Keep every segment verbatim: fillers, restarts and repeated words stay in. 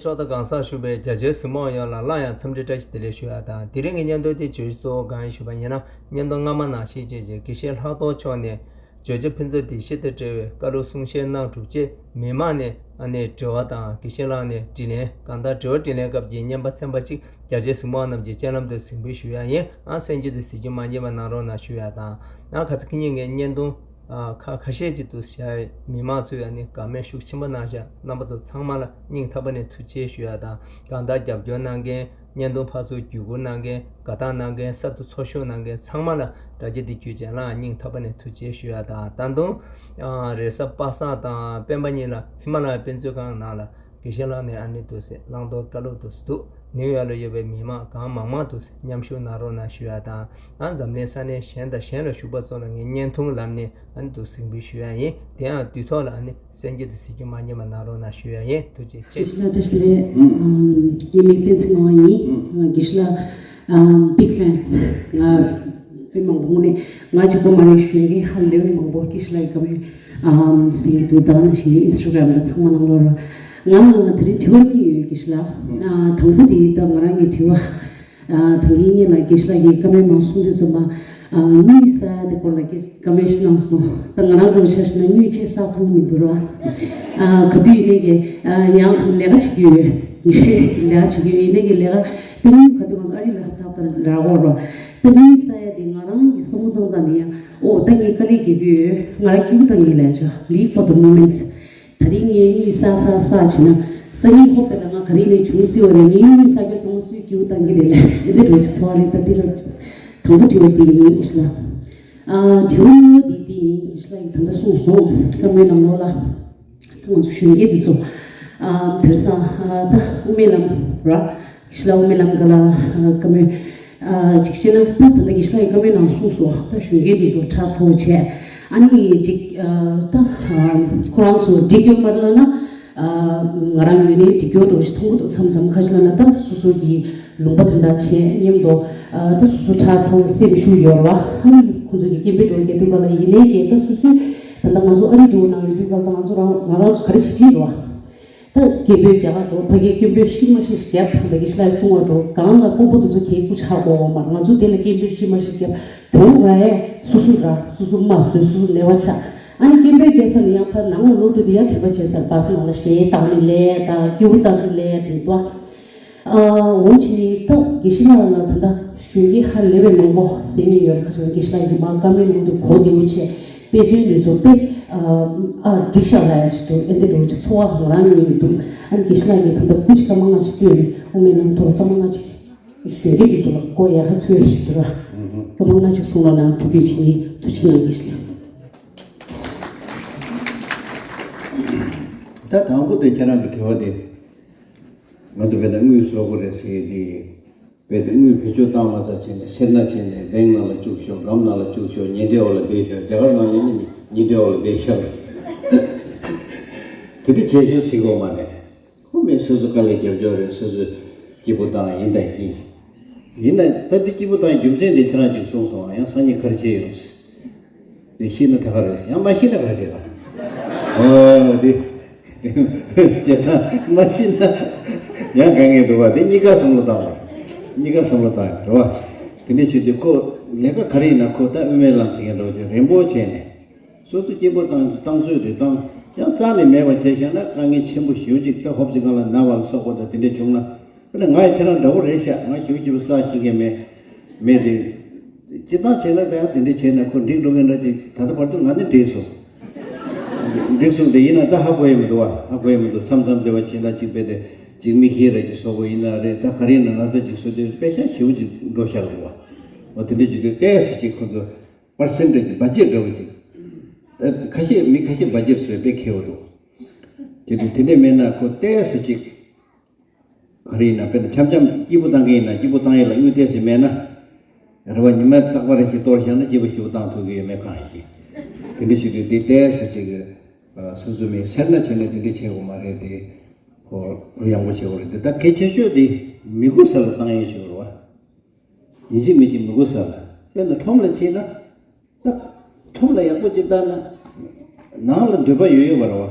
ཕྱོགས་མཐའ་གང་སར་བཞུགས་པའི་རྒྱ་ཆེའི་གཟིགས་མོ་བ་ཡོངས་ལ་སླར་ཡང་འཚམས་འདྲི་བཀྲ་ཤིས་བདེ་ལེགས་ཞུ་ཡ་དང་། དེ་རིང་གི་བརྙན་ཐུང་དེ་བརྗོད་གཞི་གཙོ་བོ་གང་ཡིན་ཞུས་པ་ཡིན་ན། བརྙན་ཐུང་སྔ་མ་ནང་བཞིན་བྱས་རྗེས་དགེ་བཤེས་ལྷག་རྡོར་མཆོག་ནས་བརྗོད་བྱ་ཕུན་ཚོགས་འདི་བཞི་དང་འབྲེལ་བའི་བཀའ་སློབ་གསུང་བཤད་གནང་གྲུབ་རྗེས། མི་མང་ནས་ཨ་ནི་དྲི་བ་དང་། དགེ་བཤེས་ལགས་ནས་དྲིས་ལན། གང་ལྟར་དྲི་བ་དྲིས་ལན་སྐབས་ཀྱི་བརྙན་པར་ཚན་པ་གཅིག་རྒྱ་ཆེའི་གཟིགས་མོ་བ་རྣམས་ཀྱི་སྤྱན་ལམ་དུ་གཟིགས་འབུལ་ཞུ་ཡ་ཡིན། ཨ་གསན་རྒྱུ་དང་གཟིགས་རྒྱུ་མ་བརྗེད་པ་གནང་རོགས་གནང་ཞུ་ཡ་དང་། ཨ་ཁ་ཚ་ཁི་ཉིན་གྱི་བརྙན་ཐུང་ཨ་ཁ་ཁ་ཤས་ཅིག་ཏུ་བཞག་མི་མང་ཚོས་ཨ་ནི་དགའ་མོས་ཤུགས་ཆེན་པོ་གནང་བཞག་རྣམ་པ་ཚོ་ཚང་མ་ལ་སྙིང་ཐག་པ་ནས་ཐུགས་རྗེ་ཆེ་ཞུ་ཡ་དང་། གང་ལྟར་རྒྱབ་སྐྱོར་གནང་མཁན། བརྙན་ཐུང་ཕར་ཚུར་བརྒྱུད་བསྐུར་གནང་མཁན། དགའ་རྟགས་གནང་མཁན། གསར་དུ་ཚོར་ཤུགས་གནང་མཁན་ཚང་མ་ལ་དྲ་རྒྱ་འདི་བརྒྱུད་བྱས་ལའང་སྙིང་ཐག་པ་ནས་ཐུགས་རྗེ་ཆེ་ཞུ་ཡ་དང་། ད་དུང་ཨ་རེས་གཟའ་པ་སངས་དང་སྤེན་པ་གཉིས་ལ་ཧི་མ་ལ་ཡ་དཔེ་མཛོད་ཁང་ནང་ལ་དགེ་བཤེས་ལགས་ནས་ཨ་ནི་འདུག་སེ་བླང་དོར་བཀའ་སློབ་འདུག་སེ་འདུག་ནིའུ་ཡོག་ལ་ཡོད་པའི་མི་མང་གང་མང་མང་འདུག་སེ་མཉམ་ཞུགས་གནང་རོགས་གནང་ཞུ་ཡ་དང་། ཨ་འཛམ་གླིང་ས་གནས་གཞན་དང་གཞན་ལ་བཞུགས་པ་ཚོ་ལ་ངས་བརྙན་ཐུང་ལམ་ནས་ཨ་ནི་འདུག་གཟིགས་འབུལ་ཞུ་ཡ་ཡིན། དེ་ཡང་དུས་ཐོག་ལ་ཨ་ནི་གསན་རྒྱུ་དང་གཟིགས་རྒྱུ་མ་བརྗེད་པ་གནང་རོགས་གནང་ཞུ་ཡ་ཡིན། ཐུགས་རྗེ་ཆེ། དེ་ཕྱི་ན་བཀྲ་ཤིས་བདེ་ལེགས། ངའི་མིང་བསྟན་འཛིན་ངག་དབང་ཡིན། ང་དགེ་བཤེས་ལགས་ཨམ་big fan། ང་དཔེ་མང་པོ་ནས་ང་གཅིག་པོ་མ་རེད། གཞོན་སྐྱེས་ཧ་ལས་པའི་མང་པོ་དགེ་བཤེས་ལགས་ཀྱི་བཀའ་མོལ་ཨམ་གཟིགས་ཀྱི་འདུག་ད་ནང་བཞིན་ཨིན་སི་ཊ་གྷ་རམ་ལ་ཚང་མ་གནང་རོགས། ང་དེ་རིང་དྲི་བ་གཉིས་ཡོད་དགེ་བཤེས་ལགས། ཨ་དང་པོ་དེ་ད་ང་རང་གི་དྲི་བ། ཨ་ད་གིན་སྔོན་ལ་དགེ་བཤེས་ལགས་ཀྱིས་བཀའ་མོལ་མང་གསུང་དུས་ཙམ་པ། ཨ་དངུལ་ཟ་ཡ་དེ་སྐོར་ལ་དགེ་བཀའ་མོལ་ཞིག་གནང་སོང་། ད་ང་རང་ཚོ་ཆ་བཞག་ན་དངུལ་ཆེ་ཟ་ཐུབ་མི་འདུག་ར། ཨ་ག་དུས་ཡིན་ནའི་གི་ཨ་ཡང་ལས་ཀ་བྱེད་ཀྱི་ཡོད། ལས་ཀ་བྱེད་ཀྱི་ཡོད། ཡིན་ནའི་གི་ལས་ཀ་དེ་དངུལ་ག་དུས་ང་ཚོ་ཨ་རི་ལ་ཧབ་ཐབ་ད་རག་གོ་ར། ད་དངུལ་ཟ་ཡ་དེ་ང་རང་གི་བསམ་བློ་བཏང་སྟངས་ནི་ཡང་ཨོ་ད་ངས་དཀའ་ལས་རྒྱག་གི་ཡོད། ང་རང་སྐྱིད་པོ་བཏང་གི་ལས་བྱ། Live for the moment། ད་རིང་ངས་དངུལ་བསགས་བསགས་བསགས་བྱས་ན་སང་ཉིན་ཧོབ་དེ་ལ་ང་ག་རེ་ནས་བྱུང་སྲིད་པ་རེད། ངས་དངུལ་བསགས་པའི་ཚོང་སུས་སྐྱིད་པོ་བཏང་གི་རེད་ལ། འདི་འདྲ་བྱེད་ཚོར་བ་རེད། ད་འདི་ལ་དང་པོ་དྲི་བ་འདི་ཡིན་ཞེས་ལ། ཨ་དྲི་བ་གཉིས་པ་འདི་འདི་ཡིན་ཞེས་ལ་ཡིན། ད་ལྟ་གསུངས་སོང་བཀའ་མོལ་ནང་ལོགས་ལ། ད་ང་ཚོ་གཞོན་སྐྱེས་འདི་ཚོ་ཨ་དེང་སང་ཨ་ད་དབུ་མའི་ལམ་ར། ཞི་ལ་དབུ་མའི་ལམ་ཀ་ལ་བཀའ་མོལ་ཅིག་བཤད་ན། ད་ད་ལྟ་གི་ཞི་ལ་ཡི་བཀའ་མོལ་ནང་གསུངས་སོ། ད་གཞོན་སྐྱེས་དེ་ཚོ་ཁྲག་ཚ་བོ་བྱས། ཨ་ནི་ཅིག་ད་ཁོ་རང་ཚོ་འགྲིག་ཡོད་མ་རེད་ལབ་ན། ང་རང་ངོས་ནས་འགྲིག་ཡོད་འགྲོ་ཞིག་མཐོང་གི་འདུག་མཚམས་མཚམས་ཁ་ཤས་ལབ་ན་ད་སོ་སོ་གི་ལུང་པ་དེ་འདྲ་བྱས་མཉམ་དུ་ད་སོ་སོ་ཁྲག་ཚ་བོ་སེམས་ཤུགས་ཡོད་རེད་བ། ཨ་ནི་ཁོ་ཚོ་གི་སྐད་འབོད་འགྲོ་རྒྱག་དུས་ག་ལ་ཡིན་ནའི་གི་ད་སོ་སོའི་ད་ལྟ་ང་ཚོ་ཨ་རི་འགྲོ་ནང་ཡོད་དུས་ག་ལ་ད་ང་ཚོ་རང་ང་རང་ཚོ་ག་རེ་བྱེད་ཀྱི་རེད་བ། ད་སྐད་འབོད་རྒྱག་ག་འགྲོ། ཕ་གིའི་སྐད་འབོད་ཤི་མ་ཤི་ཞིག་རྒྱབ། ད་གི་ཤི་ལའི་གསུང་བ་འགྲོ། གང་ལ་སྤོ་སྤོ་དེ་ཚོ་གའི་སྐུ་ཆག་གོ་བ་མ་རེད། ང་ཚོ་དེ་ལ་སྐད་འབོད་ཤི་མ་ཤི་རྒྱབ། གྱོང་ར་ཨེ་སོ་སོ་ར་སོ་སོ་མ་བཟོས་སོ་སོ་ནད་པ་ཆགས། ཨ་ནི་སྐད་འབོད་རྒྱག་ས་ནས་ཡང་ཕར་ནང་ལ་ལོག་འགྲོ་དུས་ཡང་དྲན་པ་བརྗེད་ས་རེད། བ་སི་ནང་ལ་གཞས་བཏང་ནས་ལས་དང་སྐྱིའུ་བཏང་ནས་ལས་དེ་འདུག་འོན་ཅི་ནི་ད་དགེ་བཤེས་ལགས་ལ་ད་ལྟ་གཞོན་སྐྱེས་ཧ་ལས་པའི་མང་པོ་གསན་མཁན་ཡོད་རེད། ཁ་སང་དགེ་བཤེས་ལགས་ཀྱིས་མར་བཀའ་མོལ་གནང་དུས་གོ་བདེ་བོ་བྱས། དཔེ་མཚོན་དེ་ཚོ་དཔེ་ཨ་འགྲིག་ཤག་ལབ་ཡ་ཞིག་འདུག་ཨེ་འདི་འདྲ་བོ་ཅིག་ཚོར་བ་ང་རང་ནས་ཡོད་མི་འདུག་ཨ་ནི་དགེ་བཤེས་ལགས་ཀྱིས་ད་ལྟ་སྐུ་མཁྱེན་སྐར་མ་ལྔ་ཅིག་བཏོན་ནས་དབུ་མའི་ལམ་ཐོག་སྐར་མ་ལྔ་ཅིག་གཞོན་སྐྱེས་དེ་ཚོ་ལ་གོ་ཡག་ག་ཚོད་ཡ་ཞིག་འདུག་ལ། སྐར་མ་ལྔ་ཅིག་གསུང་རོགས་གནང་། ཐུགས་རྗེ་ཆེ། ཐུགས་རྗེ་གནང་། དགེ་བཤེས་ལགས། ད་དང་པོ་དེ་ཁྱེད་རང་གི་དྲི་བ་དེ། ང་ཚོ་བོད་ལ་དངུལ་བཟོ་དགོས་རེད་ཟེར་དེ། བོད་དུ་དངུལ་བེད་སྤྱོད་བཏང་མ་ཚར་བྱས་ནས་སེར་སྣ་བྱས་ནས་སྦེང་ནང་ལ་བཅུག་ཤོག་སྒམ་ནང་ལ་བཅུག་ཤོག་ཉི་ཟླའི་འོག་ལ་སྦས་ཤོག་རྒྱ་གར་ནང་ལ་ནི་ཉི་ཟླའི་འོག་ལ་སྦས་ཤོག་དེ་འདྲ་བྱས་ཤོག་ཟེར་གོ་མ་རེད། ཁོ་མོས་སོ་སོ་དཀའ་ལས་རྒྱབ་ཆོག་རེད། སོ་སོ་སྐྱིད་པོ་བཏང་ཡིན་དང་ཡིན། ཡིན་ན་ད་འདི་སྐྱིད་པོ་བཏང་རྒྱུ་མཚན་དེ་ཁྱེད་རང་ཅིག་གསུངས་སོང་། ཡང་སང་ཉིན་ག་རེ་བྱས་ཡོང་། དེ་ཤེས་ན་ད་ག་རེད། ཡང་མ་ཤེས་ན་ག་རེ་བྱེད་དང་། ཨོ་དེ། བྱེད་དང་མ་ཤེས་ན་ཡང་དཀའ་ངལ་འདུག་བ། དེ་གཉིས་ཀ་བསམ་བློ་བཏང་བ། གཉིས་ཀ་བསམ་བློ་བཏང་རེད་བ། དེ་འདྲ་བྱེད་དུས་ཁོ་ལས་ཀ་ག་རེ་ཡིན་ན་ཁོ་ད་དབུ་མའི་ལམ་ཟེར་མཁན་འདྲ་བོ་ཅིག་རན་པོ་བྱས་ནས། སོ་སོ་སྐྱིད་པོ་བཏང་བཏང་ཚོད་རེ་བཏང་། ཡང་རྩ་ནས་མེད་པ་བྱས་བཞག་ན་དཀའ་ངལ་ཆེན་པོ་ཞེ་པོ་ཅིག་ད་ཧོབ་སི་གང་ལ་ན་བ་ལ་སོགས་པ་དང་དེ་འདྲ་བྱུང་ན། དཔེར་ན་ང་ཡང་ཁྱེད་རང་འདྲ་བོ་རེད་ཤག་ང་ཞེ་པོ་ཞེ་པོ་བསགས་ཤེས་མཁན་མེད། མེད་དེ། སྤྱིར་བཏང་བྱས་ན་ད་ཡང་དེ་འདྲ་བྱས་ན་ཁོ་འགྲིག་འགྲོ་མཁན་འདྲ་ཅིག་ད་ལྟ་བར་དུ་ང་ནི་འགྲིག་སོང་། འགྲིག་སོང་དེ་ཡིན་ན་ད་ཧ་གོ་ཡི་མི་འདུག་བ། ཧ་གོ་ཡི་མི་འདུག་མཚམས་མཚམས་དེ་བ་ཕྱིན་ད་ཅིག་དཔེ་དེ་ཅིག་མིག་ཤེལ་ར་ཅིག་བཟོ་དགོས་ཡིན་ན་རེད། ད་ག་རེ་ཡིན་ན་ན་ཚ་ཅིག་བཟོ་དུས་དཔེ་ཤ་ཞེ་པོ་ཅིག་འགྲོ་ཤག་རེད་བ། འོ་དེ་འདྲ་ཅིག་དུས་ཏོག་ཙམ་ཅིག་ཁོ་ཚོ། པར་སེན་ཊི་ཀྱི་བ་ཇེཊ་འདྲ་བོ་ཅིག་ད་ཁ་ཤས་མི་ཁ་ཤས་བ་ཇེཊ་བཟོས་དཔེ་ཁེ་བོ་འདུག་དེ་དུས་དེ་འདྲས་མེད་ན་ཁོ་ཏོག་ཙམ་ཅིག་ག་རེ་ཡིན་ན་དཔེར་ན་འཆམ་འཆམ་སྐྱིད་པོ་བཏང་མཁན་ཡིན་ན་སྐྱིད་པོ་བཏང་ཡས་ལ་དངུལ་ཏོག་ཙམ་མེད་ན། རེ་བ་ཉི་མ་རྟག་པ་རེ་ཞིག་གཏོར་བཞག་ན་སྐྱིད་པོ་ཞེ་པོ་བཏང་ཐུབ་ཀྱི་ཡོད་མེད་གང་ཤེས། དེ་འདྲ་ཞིག་དུས་དེ་ཏོག་ཙམ་ཅིག་གི་སོ་སོ་མི་སེར་སྣ་བྱས་ནས་དེ་འདྲས་བྱེད་དགོས་མ་རེད་དེ། ཁོ་གུ་ཡངས་པོ་བྱེད་དགོས་རེད་དེ། ད་གལ་ཆེ་ཤོས་དེ་མི་དགོས་ས་ལ་བཏང་ཡས་ཞིག་རེད་བ། ཡིན་གཅིག་མིན་གཅིག་མི་དགོས་ས་ལ། དཔེར་ན་ཁྲོམ་ལ་ཕྱིན་ན། ད་ཁྲོམ་ལ་ཡག་པོ་ཅིག་བལྟས་ན། ནང་ལ་འདོད་པ་ཡོད་ཡོད་པ་རེད་བ།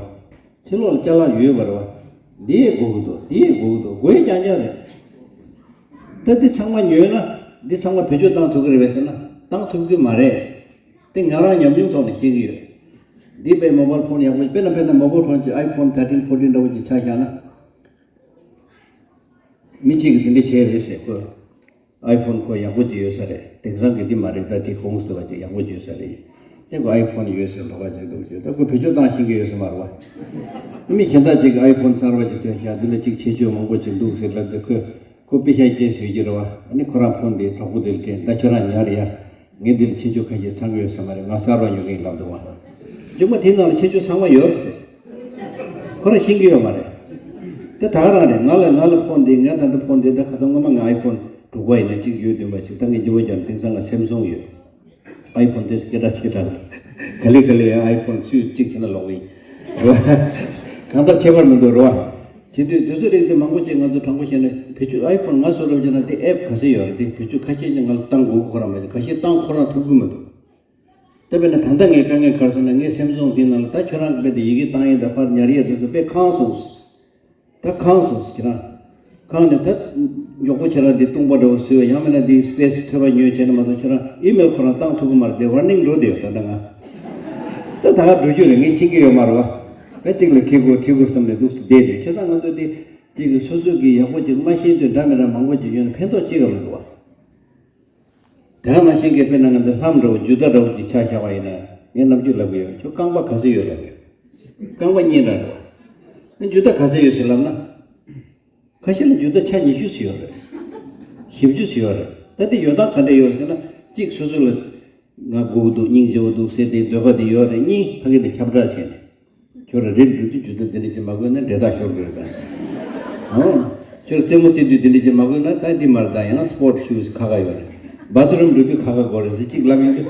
ཕྱི་ལོགས་ལ་ཅ་ལག་ཡོད་ཡོད་པ་རེད་བ། འདི་ཡས་དགོས་ཀྱི་འདུག་འདི་ཡས་དགོས་ཀྱི་འདུག་དགོས་ཡས་རྐྱང་རྐྱང་རེད། ད་འདི་ཚང་མ་ཉོས་ན་འདི་ཚང་མ་བེད་སྤྱོད་བཏང་ཐུབ་ཀྱི་རེད་པས་ཟེར་ན་བཏང་ཐུབ་ཀྱི་མ་རེད། དེ་ང་རང་ཉམས་མྱོང་ཐོག་ནས་ཤེས་ཀྱི་ཡོད། འདི་དཔེ་མོ་བཱལ་ཕོན་ཡག་པོ་དཔེར་ན་དཔེར་ན་མོ་བཱལ་ཕོན་གྱི་ཨའི་ཕོན་ཐར་ཊིན་ཕོར་ཊིན་འདྲ་བོ་ཅིག་ཆ་བཞག་ན། མི་གཅིག་གིས་དེ་འདྲ་བྱས་རེད་ཟེར་ཁོས། ཨའི་ཕོན་ཁོ་ཡག་པོ་ཅིག་ཡོད་ས་རེད། དེང་སང་གི་འདི་མ་རེད། ད་དེ་གོང་ཟེར་བ་ཅིག་ཡག་པོ་ཅིག་ཡོད་ས་རེད། ཨེ་ཁོ་ཨའི་ཕོན་ཡོད་ཟེར་ལོགས་ཀ་བྱས་འདུག་ཅེས་ད་ཁོ་བེད་སྤྱོད་བཏང་ཤེས་ཀྱི་ཡོད་ས་མ་རེད་བ། མི་གཞན་དག་ཅིག་གིས་ཨའི་ཕོན་གསར་བ་ཅིག་ཐོན་ཤག་འདི་ལ་ཅིག་ཆེ་ཆུང་མང་པོ་ཅིག་འདུག་ཟེར་ལབ་དུས་ཁོས་ཁོ་པེ་ཤག་སྐྱེལ་ཟེར་གྱི་རེད་བ། ཨ་ནི་ཁོ་རང་ཕོན་དེ་གྲོགས་པོ་དེ་ལ་སྤྲད། ད་ཁྱོད་རང་ཉར་ཡ། ངས་འདི་ལ་ཆེ་ཆུང་ཁ་ཤས་ཚང་གི་ཡོད་ས་མ་རེད། ང་གསར་བ་ཉོ་གི་ཡིན་ལབ་འདུག་བ། མཇུག་མ་དེའི་ནང་ལ་ཆེ་ཆུང་ཚང་མ་ཡོད་རེད་ཟེར། ཁོ་རང་ཤེས་ཀྱི་ཡོད་མ་རེད། དེ་ད་ག་རང་རེད། ང་ལ་ང་ལ་ཕོན་འདི་ང་ད་ལྟ་ཕོན་འདི་ད་ཁ་སང་སྔོན་མ་ང་ཨའི་ཕོན་དྲུག་པ་ཡིན་ན་གཅིག་ཡོད་བདུན་པ་ཞིག་ད་ངས་འགྱུར་བ་རྒྱབ་དེང་སང་ང་སེམ་སོང་ཡོད། ཨའི་ཕོན་དེ་སྐད་གྲགས་ཆེ་དྲགས་ག་ལེ་ག་ལེ་ཡང་ཨའི་ཕོན་ཚུད་གཅིག་བྱས་ན་ལོག་གི་ཡིན། གང་ལྟར་ཁྱད་པར་མི་འདུག་རེད་བ། བྱེད་དུས་དུས་ཚོད་རིགས་དེ་མང་པོ་ཅིག་ང་ཚོ་དྲང་པོ་བཤད་ན་བེད་སྤྱོད་ཨའི་ཕོན་ང་བཟོ་རབས་བྱས་ན་དེ་ཨེབ་ག་ཚོད་ཡོད་རེད། དེ་བེད་སྤྱོད་ཁ་ཤས་ཅིག་ང་ལ་བཏང་དགོས་ཁོ་རང་མ་ཤེས། ཁ་ཤས་བཏང་ཁོ་རང་ཐུབ་ཀྱི་མི་འདུག་ད་དཔེར་ན་ད་ལྟ་ངས་དཀའ་ངལ་ག་རེ་བཟོ་ན་ངའི་སེམས་སོང་དེའི་ནང་ལ་ད་ཁྱོད་རང་གི་དཔེ་དེ་ཡི་གེ་བཏང་ཡས་ད་ཕར་ཉར་ཡས་དེ་ཚོ་དཔེ་ཁེངས་སོང་། ད་ཁེངས་སོང་ཟེར་ཁྱེད་རང་། ཁེངས་ནས་ད་མགྱོགས་པོ་ཁྱེད་རང་འདི་བཏུང་པ་འདྲ་བོ་བཟོས། ཡང་མིན་ན་འདི་སི་པེ་སི་ཐོལ་པ་ཉོས་བྱས་ན་མ་གཏོགས་ཁྱེད་རང་ཨི་མེལ་ཁོ་རང་བཏང་ཐུབ་ཀྱི་མ་རེད། དེ་ཝར་ནིང་འགྲོ་བསྡད་ཡོད་ད་ལྟ་ང་། ད་ད་ག་འགྲོ་རྒྱུ་རེད། ངས་ཤེས་ཀྱི་ཡོད་མ་རེད་བ། ད་གཅིག་ལ་ཁྲིད་དགོས་ཁྲིད་དགོས་བསམ་ནས་འདུག་སེ་བསྡད་དེ་བྱས་ཙང་ང་ཚོ་འདི་གཅིག་གི་སོ་སོ་གི་ཡག་པོ་ཅིག་མ་ཤེས་དུས་འདྲ་མི་འདྲ་མང་པོ་ཅིག་ཡོད་ན་ཕན་ཐོགས་ཅི་ག་མི་འདུག་བ། དེ་ག་ནང་བཞིན་གྱི་དཔེར་ན་ང་འདི་ལྷམ་འདྲ་བོ་ཇུ་ཏ་འདྲ་བོ་ཅིག་ཆ་བཞག་པ་ཡིན་ན་ངས་ནམ་རྒྱུན་ལབ་ཀྱི་ཡོད། ཁྱོད་རྐང་པ་ག་ཚོད་ཡོད་ལབ་ཀྱི་ཡོད། རྐང་པ་གཉིས་འདྲ་འདྲ་བོ། ཨ་ཇུ་ཏ་ག་ཚོད་ཡོད་ཟེར་ལབ་ན། ཁ་ཤས་ལ་ཇུ་ཏ་ཆ་ཉི་ཤུ་ཙམ་ཡོད་རེད། བཞི་བཅུ་ཙམ་ཡོད་རེད། ད་དེ་ཡོད་སྟངས་ག་འདྲ་ཡོད་ཟེར་ན་གཅིག་སོ་སོ་ལ་ང་དགོས་ཀྱི་འདུག་སྙིང་རྗེ་པོ་འདུག་ཟེར་དེ་འདོད་པ་དེ་ཡོད་རེད། གཉིས་ཕ་གི་དེ་ཁྱབ་བསྒྲགས་བྱས་ནས། ཁྱོད་ར་རིལ་འགྲོ་དུས་ཇུ་ཏ་འདི་འདྲ་ཅིག་མ་གོན་ན་འདྲེ་ཐག་ཤོར་གི་རེད་ད། ཨང་། ཁྱོད་རྩེད་མོ་རྩེ་དུས་འདི་འདྲ་ཅིག་མ་གོན་ན་ད་འདི་མ་རེད། ད་ཡང་སི་པོར་ཊི་ཤུ་ཟི་ཁ་ཁ་ཡོད་རེད། བྷ་ཐི་རུམ་འགྲོ་དུས་ཁ་ཁ་དགོས་རེད་ཟེར་གཅིག་ལབ་ཡོང་དུས།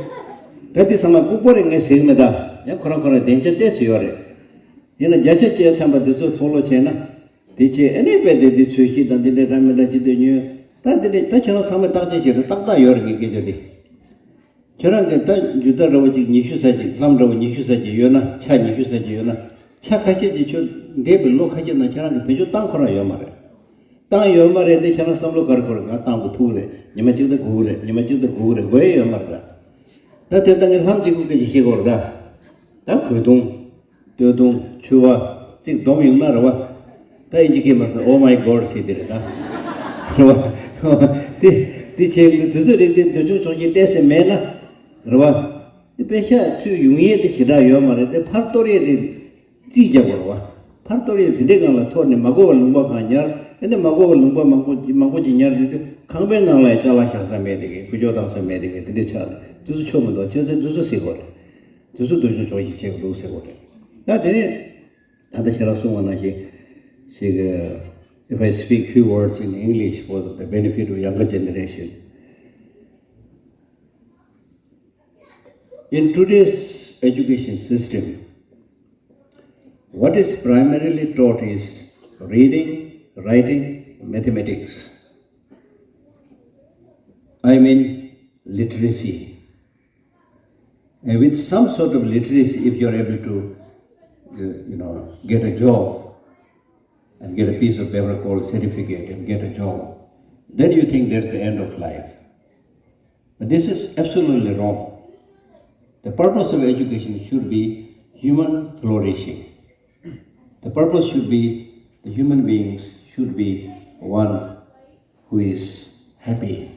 ད་འདི་ཚང་མ་ལྐུགས་པ་རེད། ངས་ཟེར་གི་མེད་ད། ཡང་ཁོ་རང་ཁོ་རང་སྡིངས་ཆ་ཏོག་ཙམ་ཡོད་རེད། ཡིན་ན་བརྒྱ་ཆ་བརྒྱ་ཐམ་པ་འདི་ཚོ་ཕོ་ལོ་བྱས་ན། དེ་བྱས་ཨ་ནི་དཔེ་དེ་འདི་ཚོས་གཞི་དང་འདི་འདྲ་འདྲ་མི་འདྲ་ཅིག་འདོད་ཉོས། ད་འདི་འདྲ་ད་ཁྱོད་རང་ཚང་མས་བརྟག་དཔྱད་བྱས་ཏེ་ཏག་ཏག་ཡོད་རེད་ངའི་སྐད་ཆ་འདི། ཁྱོད་རང་གིས་ད་ཇུ་ཏ་འདྲ་བོ་ཅིག་ཉི་ཤུ་ཙམ་ཅིག་ལྷམ་འདྲ་བོ་ཉི་ཤུ་ཙམ་ཅིག་ཡོད་ན། ཆ་ཉི་ཤུ་ཙམ་ཅིག་ཡོད་ན། ཆ་ཁ་ཤས་ཅིག་ཁྱོད་འདས་པའི་ལོ་ཁ་ཤས་ནང་ཁྱེད་རང་གིས་བེད་སྤྱོད་བཏང་ཁོ་རང་ཡོད་མ་རེད། བཏང་ཡོད་མ་རེད་དེ་ཁྱེད་རང་བསམ་བློ་ག་རེ་འཁོར་རེད། ང་བཏང་དགོས་ཐུག་རེད། ཉི་མ་གཅིག་ད་སྒུག་རེད། ཉི་མ་གཅིག་ད་སྒུག་རེད། དགོས་ཡས་ཡོད་མ་རེད་ད། ད་དེ་ལྟ་ངས་ལྷམ་གཅིག་པོ་སྐད་ཆ་བཤད་དགོས་རེད་ད། ད་གོས་ཐུང་། སྟོད་ཐུང་། ཕྱུ་པ། གཅིག་སྡོམ་ཡོང་ན་རེད་བ། ད་ཨིན་ཇི་སྐད་མ་ཟེར། Oh my God ཟེར་དེ་རེད་ད། རེད་བ། དེ་དེ་བྱས་ནས་དུས་ཚོད་རིང་དེ་འདོད་ཆུང་ཆོག་ཤེས་ཏོག་ཙམ་མེད་ན། རེད་བ། དེ་དཔེ་ཤག་ཚུར་ཡོང་ཡས་དེ་ཞེ་དྲག་ཡོད་མ་རེད་དེ། ཕར་གཏོར་ཡས་དེ་རྩིས་རྒྱག་དགོས་རེད་བ། ཕར་གཏོར་ཡས་དེ་འདྲའི་སྒང་ལ་འཐོར་ནས་མ་དགོས་པ་ལུང་པ་གང་ཉར། ཨ་ནི་མ་དགོས་པ་ལུང་པ་མང་པོ་མང་པོ་ཅིག་ཉར་དུས་དུས་ཁང་པའི་ནང་ལ་ཡང་ཅ་ལག་བཞག་ས་མེད་དེ་གས། འགུལ་སྐྱོད་བཏང་ས་མེད་དེ་གས། དེ་འདྲའི་ཆགས་ནས་དུས་ཚོད་ཆོག་མི་འདུག་བྱས་ཙང་དུས་ཚོད་ཟེར་དགོས་རེད། དུས་ཚོད་འདོད་ཆུང་ཆོག་ཤེས་བྱེད་དགོས་འདུག་ཟེར་དགོས་རེད། ད་དེ་ནས་ད་ལྟ་ཁྱེད་རང་གསུངས་པ་ནང་བཞིན་ཞིག If I speak few words in English for the benefit of younger generation. In today's education system, what is primarily taught is reading, writing, mathematics. I mean literacy. And with some sort of literacy, if you are able to, uh, you know, get a job and get a piece of paper called certificate and get a job, then you think that's the end of life. But this is absolutely wrong. The purpose of education should be human flourishing. The purpose should be the human beings should be one who is happy,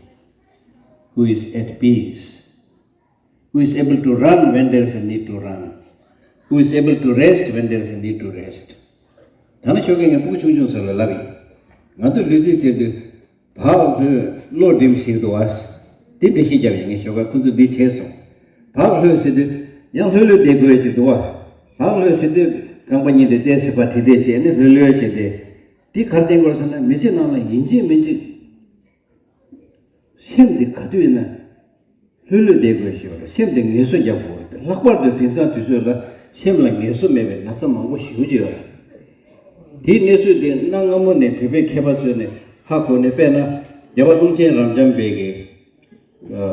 who is at peace, who is able to run when there is a need to run, who is able to rest when there is a need to rest. ད་ནི་ཆོས་སྐད་ངས་སྤུ་གུ་ཆུང་ཆུང་ཚོ་ལ་ལབ་ཡིན། ང་ཚོ་ལུས་རྩལ་བྱེད་དུས། བག་ལྷོད་བློ་སྒྲིམ་ཞིག་འདུག་བ། དེ་འགྲེལ་བཤད་རྒྱབ་ཡིན་ངས་ཞོགས་ཀ་ཁོ་ཚོས་འདི་བྱས་སོང་། བག་ལྷོད་ཟེར་དུས་ཡང་ལྷོད་ལྷོད་བསྡད་དགོས་ཅིག་འདུག་བ། བག་ལྷོད་ཟེར་དུས་རྐང་པ་གཉིས་དེ་ཏོག་ཙམ་ཕར་བྲེག་བྲེག་བྱས་ནས་ལྷོད་ལྷོད་བྱས་ཏེ། དེ་ག་རེ་བསྟན་དགོས་ཟེར་ན་མི་ཚེ་ནང་ལ་ཡིན་གཅིག་མིན་གཅིག་སེམས་འདི་ག་དུས་ཡིན་ན། ལྷོད་ལྷོད་བསྡད་དགོས་ཞེས་པ་རེད། སེམས་དེ་ངལ་གསོ་རྒྱག་དགོས་རེད། ལྷག་པར་དུ་དེང་སང་དུས་ཚོད་ལ་སེམས་ལ་ངལ་གསོ་མེད་པའི་ན་ཚ་མང་པོ་ཞེ་པོ་ཅིག་ཡོད་རེད། དེའི་གནས་ཚུལ་དེ་གནའ་སྔ་མོ་ནས་བོད་པའི་མཁས་པ་ཚོས་ནས་ཧ་གོ་ནས། དཔེར་ན་རྒྱལ་བ་ཀློང་ཆེན་རབ་འབྱམས་པའི་གི་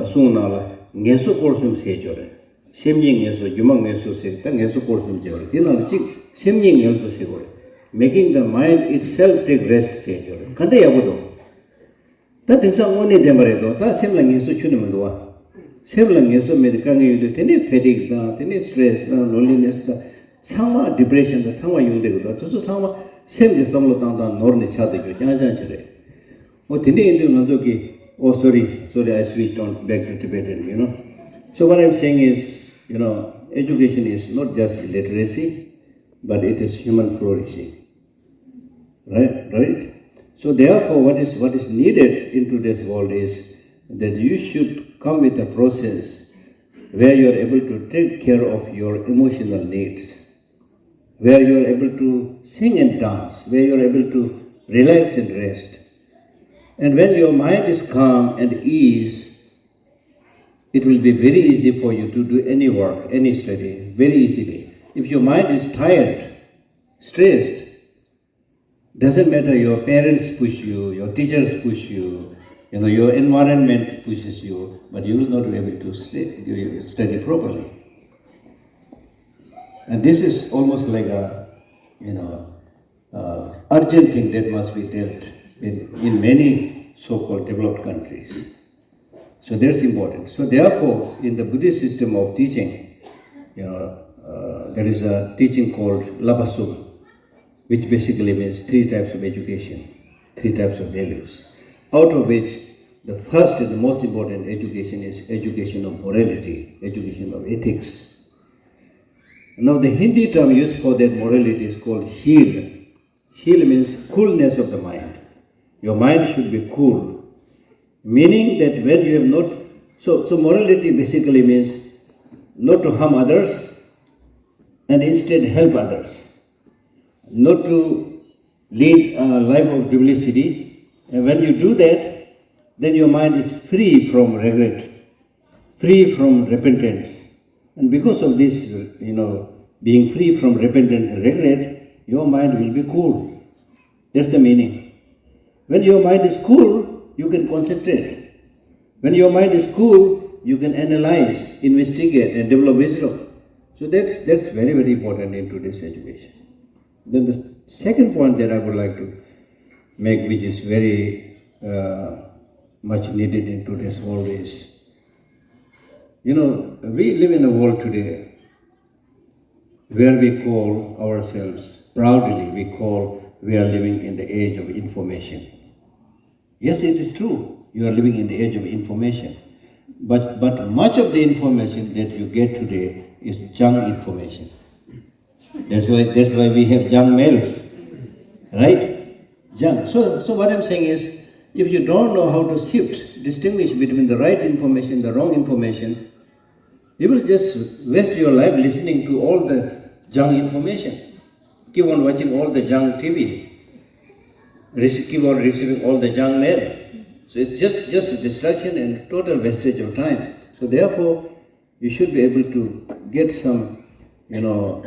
གསུང་ནང་ལ་ངལ་གསོ་སྐོར་གསུམ་ཟེར་ཅིག་ཡོད་རེད། སེམས་ཉིད་ངལ་གསོ། སྒྱུ་མ་ངལ་གསོ་ཟེར། ད་ངལ་གསོ་སྐོར་གསུམ་ཅིག་ཡོད་རེད། དེ་ནང་ལ་གཅིག་སེམས་ཉིད་ངལ་གསོ་ཟེར་དགོས་རེད། making the mind itself take rest ཟེར་རྒྱུ་རེད། ག་འདྲ་ཡག་པོ་འདུག་ད་དེང་སང་དངོས་གནས་བདེན་པ་རེད་དོ། ད་སེམས་ལ་ངལ་གསོ་ཁྱོན་ནས་མི་འདུག་བ། སེམས་ལ་ངལ་གསོ་མེད་དེ་དཀའ་ངལ་ཡོད་དུས་དེ་ནས་fatigue དང་དེ་ནས་stress དང་loneliness དང་ཚང་མ་depression དང་ཚང་མ་ཡོང་བསྡད་ཀྱི་འདུག་དེ་ཚོ་ཚང་མ་སེམས་ཀྱི་བསམ་བློ་བཏང་སྟངས་ནོར་ནས་ཆགས་བསྡད་རྒྱུ་རྐྱང་རྐྱང་ཅིག་རེད། འོ་དེ་འདྲ་ཡིན་དུས་ང་ཚོ་གི Oh, sorry, sorry, I switched on back to Tibetan, you know. So what I'm saying is, you know, education is not just literacy, but it is human flourishing. Right, right. So therefore, what is what is needed in today's world is that you should come with a process where you are able to take care of your emotional needs, where you are able to sing and dance, where you are able to relax and rest. And when your mind is calm and ease, it will be very easy for you to do any work, any study, very easily. If your mind is tired, stressed, doesn't matter, your parents push you, your teachers push you, you know, your environment pushes you, but you will not be able to stay, study properly. And this is almost like a, you know, uh, urgent thing that must be dealt in, in many so-called developed countries. So that's important. So therefore, in the Buddhist system of teaching, you know, uh, there is a teaching called Labasum, which basically means three types of education, three types of values, out of which the first and the most important education is education of morality, education of ethics. Now, the Hindi term used for that morality is called sheel. Sheel means coolness of the mind. Your mind should be cool, meaning that when you have not, so, so morality basically means not to harm others and instead help others, not to lead a life of duplicity. And when you do that, then your mind is free from regret, free from repentance. And because of this, you know, being free from repentance and regret, your mind will be cool. That's the meaning. When your mind is cool, you can concentrate. When your mind is cool, you can analyze, investigate, and develop wisdom. So that's, that's very, very important in today's education. Then the second point that I would like to make, which is very uh, much needed in today's world, is, you know, we live in a world today where we call ourselves, proudly we call, we are living in the age of information. Yes, it is true, you are living in the age of information. But, but much of the information that you get today is junk information. That's why, that's why we have junk mails, right? Junk. So, so what I'm saying is, if you don't know how to shift, distinguish between the right information, the wrong information, you will just waste your life listening to all the junk information. Keep on watching all the junk T V. Rece- keep on receiving all the junk mail. So it's just, just a distraction and total wastage of time. So therefore, you should be able to get some, you know,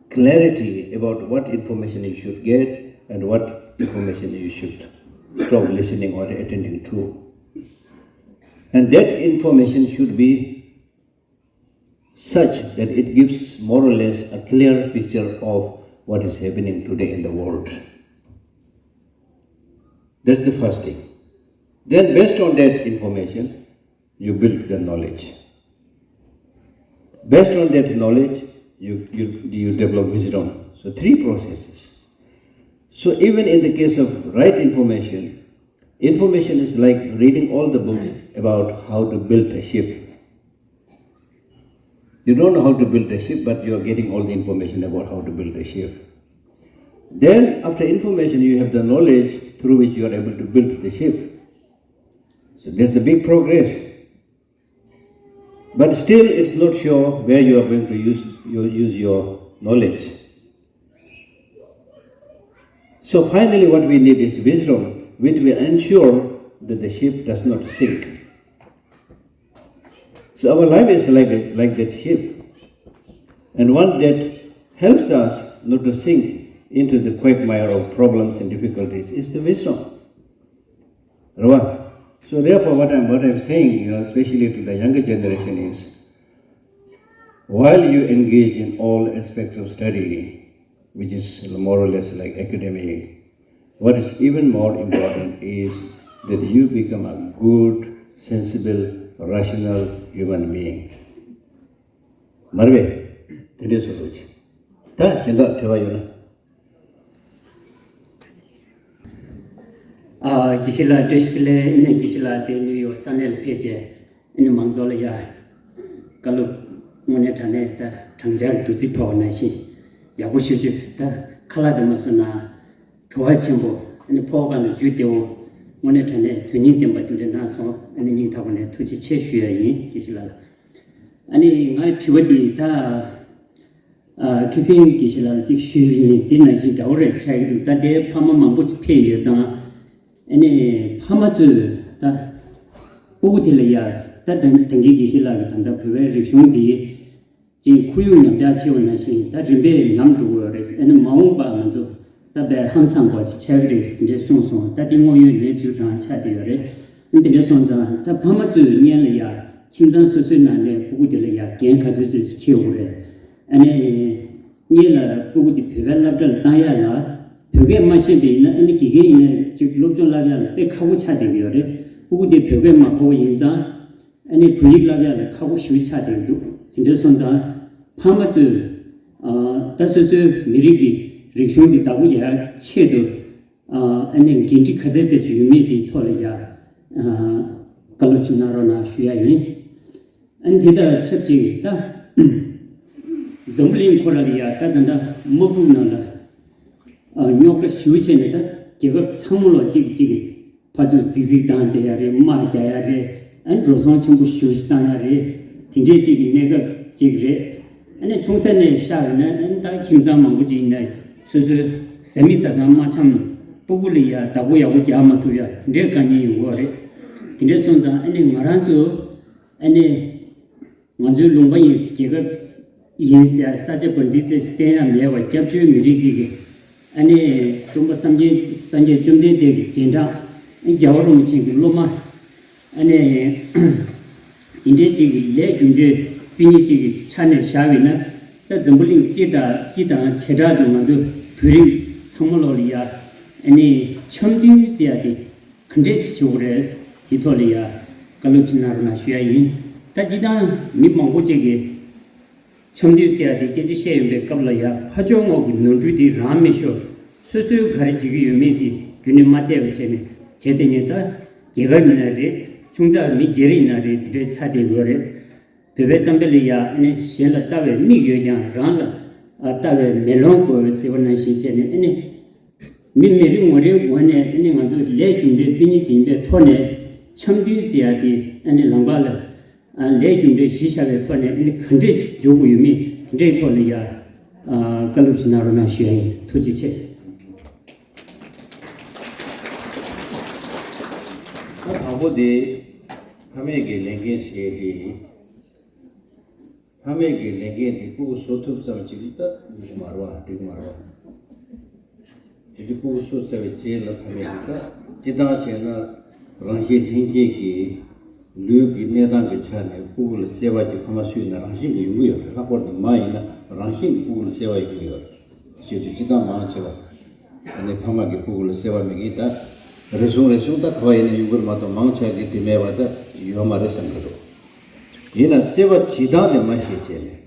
clarity about what information you should get and what information you should stop listening or attending to. And that information should be such that it gives more or less a clear picture of what is happening today in the world. That's the first thing. Then, based on that information, you build the knowledge. Based on that knowledge, you, you, you develop wisdom. So, three processes. So, even in the case of right information, information is like reading all the books about how to build a ship. You don't know how to build a ship, but you are getting all the information about how to build a ship. Then, after information, you have the knowledge through which you are able to build the ship. So, that's a big progress. But still, it's not sure where you are going to use your, use your knowledge. So, finally, what we need is wisdom, which will ensure that the ship does not sink. So, our life is like, a, like that ship, and one that helps us not to sink into the quagmire of problems and difficulties is the wisdom. Right? So therefore, what I'm, what I'm saying, you know, especially to the younger generation is, while you engage in all aspects of study, which is more or less like academic. What is even more important is that you become a good, sensible, rational human being. མ་རེད་པས། དེ་འདྲས་སོ་སོ་ཅི། ད་གཞན་དག་དྲི་བ་ཡོད་ན། ཨ་དགེ་བཤེས་ལགས་བཀྲ་ཤིས་བདེ་ལེགས། ཨ་ནི་དགེ་བཤེས་ལགས་དེ་ནིའུ་ཡོག་ས་གནས་ལ་ཕེབས་བྱས། ཨ་ནི་མང་ཚོགས་ལ་ཡ་བཀའ་སློབ་དངོས་གནས་དྲང་གནས་ད་དྲང་འཇགས་བདུད་རྩི་ཕབ་པ་ནང་བཞིན་ཡག་པོ་ཞུ་རྒྱུ། ད་ཁ་ལག་དེ་མ་སོང་ན་བྲོ་བ་ཆེན་པོ། ཨ་ནི་ཕོག་ག་ལ་རྒྱུ་དེ་འོང་། དངོས་གནས་དྲང་གནས་དོན་སྙིང་ལྡན་པ་དེ་འདྲ་གནང་སོང་། ཨ་ནི་སྙིང་ཐག་པ་ནས་ཐུགས་རྗེ་ཆེ་ཞུ་ཡ་ཡིན། དགེ་བཤེས་ལགས་ལ། ཨ་ནི་ང་དྲི་བ་འདི་ད། ཨ་ཁི་སེང་དགེ་བཤེས་ལགས་ལ་གཅིག་ཞུས་པ་ཡིན། འདི་ནང་བཞིན་འདྲ་བོ་རེད་ཆགས་ཀྱི་འདུག་ད་ལྟའི་ཕ་མ་མང་པོ་ཅིག་ཕེབས་ཡོད་ཙང་། ཨ་ནི་ཕ་མ་ཚོས་ད་སྤུ་གུ་དེ་ལ་ཡ། ད་ད་ད་གིན་དགེ་བཤེས་ལགས་ཀྱིས་ད་ལྟ་བོད་པའི་རིག་གཞུང་འདི་ཅིག་ཁོར་ཡུག་ཉམས་ཆག་ཆེ་བ་ནང་བཞིན་ད་རིམ་པས་ཉམས་འགྲོ་གི་ཡོད་རེད། ཨ་ནི་མ་འོངས་པ་ང་ཚོ་ད་དཔེ་ཧང་སང་པོ་ཅིག་ཆགས་ཀྱི་རེད་ཟེར་འདྲ་གསུངས་སོང་། ད་དེ་དངོས་ཡོད་གནས་ཚུལ་རང་ཆགས་བསྡད་ཡོད་རེད། ཨ་ནི་དེ་འདྲ་སོང་ཙང་ད་ཕ་མ་ཚོས་སྔོན་ལ་ཡ་ཁྱིམ་ཚང་སོ་སོའི་ནང་ནས་སྤུ་གུ་དེ་ལ་ཡ་འགན་ག་ཚོད་ཚོད་ཅིག་འཁྱེར་དགོས་རེད། ཨ་ནི་སྔོན་ལ་སྤུ་གུ་དེ་བོད་པའི་སློབ་གྲྭ་ལ་བཏང་ཡ་ལ། བོད་སྐད་མ་ཤེས་པ་ཡིན་ན། ཨ་ནི་དགེ་རྒན་ཡིན་ན་ཅིག་སློབ་སྦྱོང་བསླབ་ཡ་ལ་དཔེ་ཁག་པོ་ཆགས་བསྡད་ཀྱི་ཡོད་རེད། སྤུ་གུ་དེ་བོད་སྐད་མ་གོ་བ་ཡིན་ཙང་། ཨ་ནི་བོད་ཡིག་བསླབ་ཡ་ལ་ཁག་པོ་ཞེ་པོ་ཆགས་བསྡད་ཀྱི་འདུག་དེ་འདྲ་སོང་ཙང་ཕ་མ་ཚོས་ཨ་ད་སོ་སོའི་མི་རིགས་ཀྱི་རིག་གཞུང་འདི་བདག་པོ་རྒྱག་ཡ་ཆེད་དུ། ཨ་ནི་འགན་འཁྲི་ག་ཚད་ཚད་ཅིག་ཡོད་མེད་དེའི་ཐོག་ལ་ཡ་ཨ་བཀའ་སློབ་ཅིག་གནང་རོགས་གནང་ཞུ་ཡ་ཡིན། ཨ་ནི་དེ་དང་ཆབས་ཅིག་ད་འཛམ་བུ་གླིང་ཁོ་ར་ལ་ཡ་ད་ད་ལྟ་དམག་འཁྲུག་ནང་ལ་ཨ་རྙོག་དྲ་ཞེ་པོ་བྱས་ནས། ད་རྒྱལ་ཁབ་ཚང་མ་ལོག་གཅིག་གིས་གཅིག་གི་ཕར་ཚུར་རྫིག་རྫིག་བཏང་བསྡད་ཡ་རེད། དམག་རྒྱག་ཡ་རེད། ཨ་ནི་འགྲོ་སོང་ཆེན་པོ་ཞེ་པོ་ཅིག་བཏང་ཡ་རེད། དེ་འདྲའི་གཅིག་གི་གནས་སྐབས་གཅིག་རེད། ཨ་ནི་ཆུང་ས་ནས་བཤད་པ་ཡིན་ན། ཨ་ནི་ད་ཁྱིམ་ཚང་མང་པོ་ཅིག་ཡིན་ན་སོ་སོའི་བཟའ་མི་བཟའ་ཚང་མ་འཆམ། སྤུ་གུ་ལ་ཡ་བདག་པོ་ཡག་པོ་རྒྱག་མ་ཐུབ་ཡ་དེ་འདྲའི་དཀའ་ངལ་ཡོང་གི་ཡོད་རེད། དེ་འདྲ་སོང་ཙང་ཨ་ནི་ང་རང་ཚོ་ཨ་ནི་ང་ཚོའི་ལུང་པ་ཡིན་ཟེར། རྒྱལ་ཁབ་ཡིན་ཟེར། ས་ཆ་པར་འདི་ཚེ་བསྟན་ཡ་མེད་པར་སྐྱབས་བཅོལ་མི་རིགས་ཅིག་གི་ཨ་ནི་སྟོན་པ་སངས་རྒྱས་སངས་རྒྱས་བཅོམ་ལྡན་འདས་ཀྱི་རྗེས་འབྲང་རྒྱལ་བ་རིན་པོ་ཆེ་གི་སློབ་མ། ཨ་ནི་འདི་འདྲའི་ཅིག་གི་ལས་རྒྱུ་འབྲས་རྩིས་གཉིས་ཅིག་གི་ཆ་ནས་བཞག་པ་ཡིན་ན། ད་འཛམ་བུ་གླིང་སྤྱི་དང་སྤྱི་དང་བྱེ་བྲག་ཏུ་ང་ཚོ་བོད་རིགས་ཚང་མ་ལོག་ལ་ཡ་ཨ་ནི་འཆམ་མཐུན་ཟེར་ཡ་དེ་ག་འདྲས་ཞིག་བྱེད་དགོས་རེད། དེའི་ཐོག་ལ་ཡ་བཀའ་སློབ་ཅིག་གནང་རོགས་གནང་ཞུ་ཡ་ཡིན། ད་སྤྱིར་བཏང་མི་མང་པོ་ཅིག་གིས་འཆམ་མཐུན་ཟེར་ཡ་དེ་སྐད་ཆ་བཤད་ཡོང་པའི་སྐབས་ལ་ཡ་ཕར་ཕྱོགས་ངོས་ཀྱི་ནོར་འཁྲུལ་དེ་རང་མི་ཤོར། སོ་སོས་ག་རེ་བྱེད་ཀྱི་ཡོད་མེད་དེ་རྒྱུན་ནས་མ་བལྟས་པ་བྱས་ནས་བྱས་ཏེ་ཉན། ད་རྒྱལ་ཁབ་ཡིན་ན་རེད། ཆུང་ཙག་མི་སྒེར་ཡིན་ན་རེད། དེ་འདྲའི་ཆ་དེ་ཡོད་རེད། བོད་པའི་གཏམ་དཔེ་ལ་ཡ་ཨ་ནི་གཞན་ལ་ལྟ་བའི་མིག་ཡོད་ཀྱང་རང་ལ་ཨ་ལྟ་བའི་མེ་ལོང་དགོས་ཟེར་བ་ནང་བཞིན་བྱས་ནས། ཨ་ནི་མི་མི་རེ་ངོ་རེའི་ངོས་ནས་ཨ་ནི་ང་ཚོ་ལས་རྒྱུ་འབྲས་རྩིས་གཉིས་ཅིག་ཡིན་པའི་ཐོག་ནས་འཆམ་མཐུན་ཟེར་ཡ་དེ་ཨ་ནི་ལམ་ཁ་ལ་ཨ་ལས་རྒྱུ་འབྲས་གཞི་བཞག་པའི་ཐོག་ནས་ཨ་ནི་ག་འདྲས་ཅིག་འཇུག་དགོས་ཡོད་མེད་དེ་འདྲའི་ཐོག་ལ་ཡ་ཨ་བཀའ་སློབ་ཅིག་གནང་རོགས་གནང་ཞུ་ཡ་ཡིན། ཐུགས་རྗེ་ཆེ། ད་དང་པོ་དེ་ཕ་མེས་ཀྱི་ལས་འགན་ཟེར་དེ། ཕ་མེས་ཀྱི་ལས་འགན་དེ་སྤུ་གུ་བཟོ་ཐུབ་ཙམ་ཅིག་ལ་ད་འགྲིག་མ་རེད་པ། འགྲིག་མ་རེད་པ། དེ་དུས་སྤུ་གུ་བཟོ་ཚར་བའི་རྗེས་ལ་ཕ་མེས་ཀྱིས་ད་སྤྱིར་བཏང་བྱས་ན་རང་བཞིན་ལྷན་སྐྱེས་ཀྱི་ལུས་ཀྱི་གནས་སྟངས་ཀྱི་ཆ་ནས་སྤུ་གུ་ལ་བརྩེ་བ་ཅིག་ཕ་མ་སུ་ཡིན་ན་རང་བཞིན་གྱིས་ཡོང་གི་ཡོད་རེད། ལྷག་པར་དུ་མ་ཡིན་ན་རང་བཞིན་གྱིས་སྤུ་གུ་ལ་བརྩེ་བ་ཡོང་གི་ཡོད་རེད། ཞེས་དུས་སྤྱིར་བཏང་མང་ཆེ་བ་ཨ་ནི་ཕ་མ་གིས་སྤུ་གུ་ལ་བརྩེ་བ་མེད་མཁན་ད་རེ་ཟུང་རེ་ཟུང་ད་ག་བ་ཡིན་ན་ཡོང་གི་རེད་མ་གཏོགས་མང་ཆེ་བ་གིས་དེ་མེད་པ་ད་ཡོད་མ་རེད་བསམ་གྱི་འདུག་ཡིན་ན་བརྩེ་བ་བྱེད་སྟངས་དེ་མ་ཤེས་བྱས་ནས།